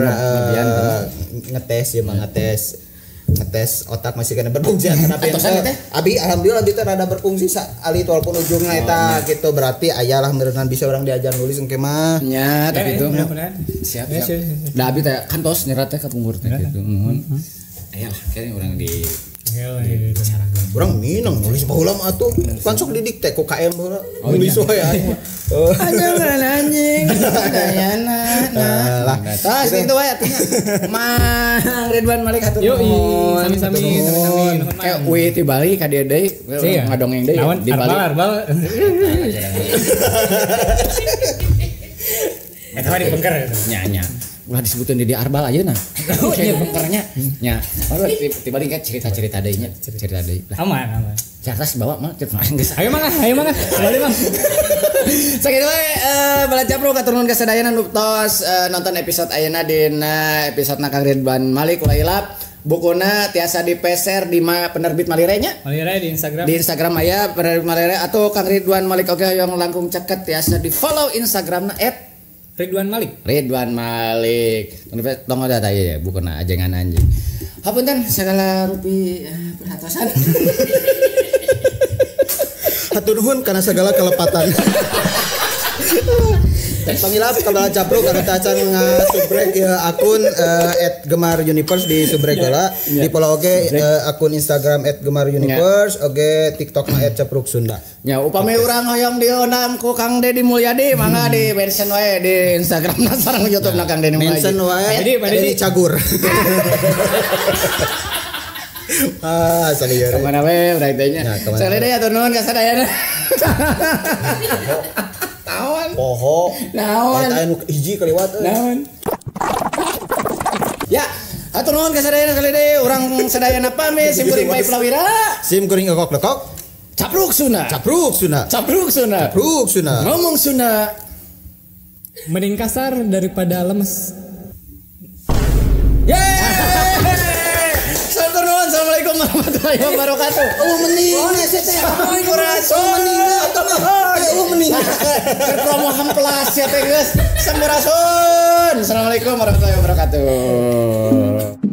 ngetes ya mah ngetes. Ngetes otak masih kena berfungsi tapi
Atosan teh?
Abi alhamdulillah abi teh rada berfungsi alit walaupun ujungna eta gitu berarti aya lah meureunnan bisa orang diajar nulis engke mah.
Nya tapi itu.
Mudah-mudahan.
Siap
Ya,
siap.
siap, siap.
Da abi teh kantos nyerat teh kapungkur teh gitu muhun. Aya lah kayaknya urang di
Urang minang nulis baheula mah atuh. Kan sok didikte ku KM baheula. Nulis wae aing mah.
Anjing anjing Dayana
Lah.
nah tas gitu wae atuh nya. Mang Ridwan Malik hatur
Yoi,
nuhun.
sami-sami, sami-sami. Nuhun, Mang.
Uwi ti Bali ka dieu deui
Iya.
ngadongeng deui
Naon,
di Bali.
Arbal, arbal. Eta mah dipengker eta.
Nya nya. Ulah disebutin di Arbal ayeuna.
Oh,
Kayak pengkernya. Nya. Baru ti Bali kan cerita-cerita deui nya, cerita deui. Lah,
Aman, aman.
cerita bawa mah cerita geus.
Ayo mang, ayo mang. Bali mang.
Sakitu wae bala capruk hatur nuhun ka sadayana nu tos nonton episode ayeuna dina episode na Kang Ridwan Malik ulah hilap. Bukuna tiasa dipeser di penerbit Malire nya.
Malire di Instagram.
Di Instagram aya penerbit Malire atau Kang Ridwan Malik oge hoyong langkung ceket tiasa di follow Instagramna
@Ridwan Malik.
Ridwan Malik. Tong ada tah ieu ya bukuna ajengan anjing. Hapunten segala rupi perhatosan.
Hatur nuhun kana segala kelepatan. Pangilap ka bala capruk anu tacan ngasubrek ya akun @gemaruniverse di subrek heula. Di follow oge akun Instagram @gemaruniverse oge TikTok na @capruksunda.
Nya upami urang hoyong diundang ku Kang Deddy Mulyadi mangga di mention wae di Instagram na sareng YouTube na Kang Deddy Mulyadi.
Mention wae
Jadi, Pak
Deddy
Deddy.
Cagur. Ah, salieur.
Kemana we urang teh nya.
Ya, kemana
Sekali deui hatur nuhun ka sadayana. Naon?
Poho.
Naon?
Eta anu hiji kaliwat euy.
Naon? Ya, hatur nuhun ka sadayana sekali deui urang sadayana pamit sim kuring Pai Plawira.
Sim kuring lekok-lekok.
Capruk Sunda.
Capruk Sunda.
Capruk Sunda.
Capruk Sunda.
Ngomong Sunda.
Mending kasar daripada lemes.
Yeay! Assalamualaikum warahmatullahi wabarakatuh.
Oh mending
Sampurasun.
Oh mending.
Promo hamplas ya teh geus. Sampurasun. Assalamualaikum warahmatullahi wabarakatuh.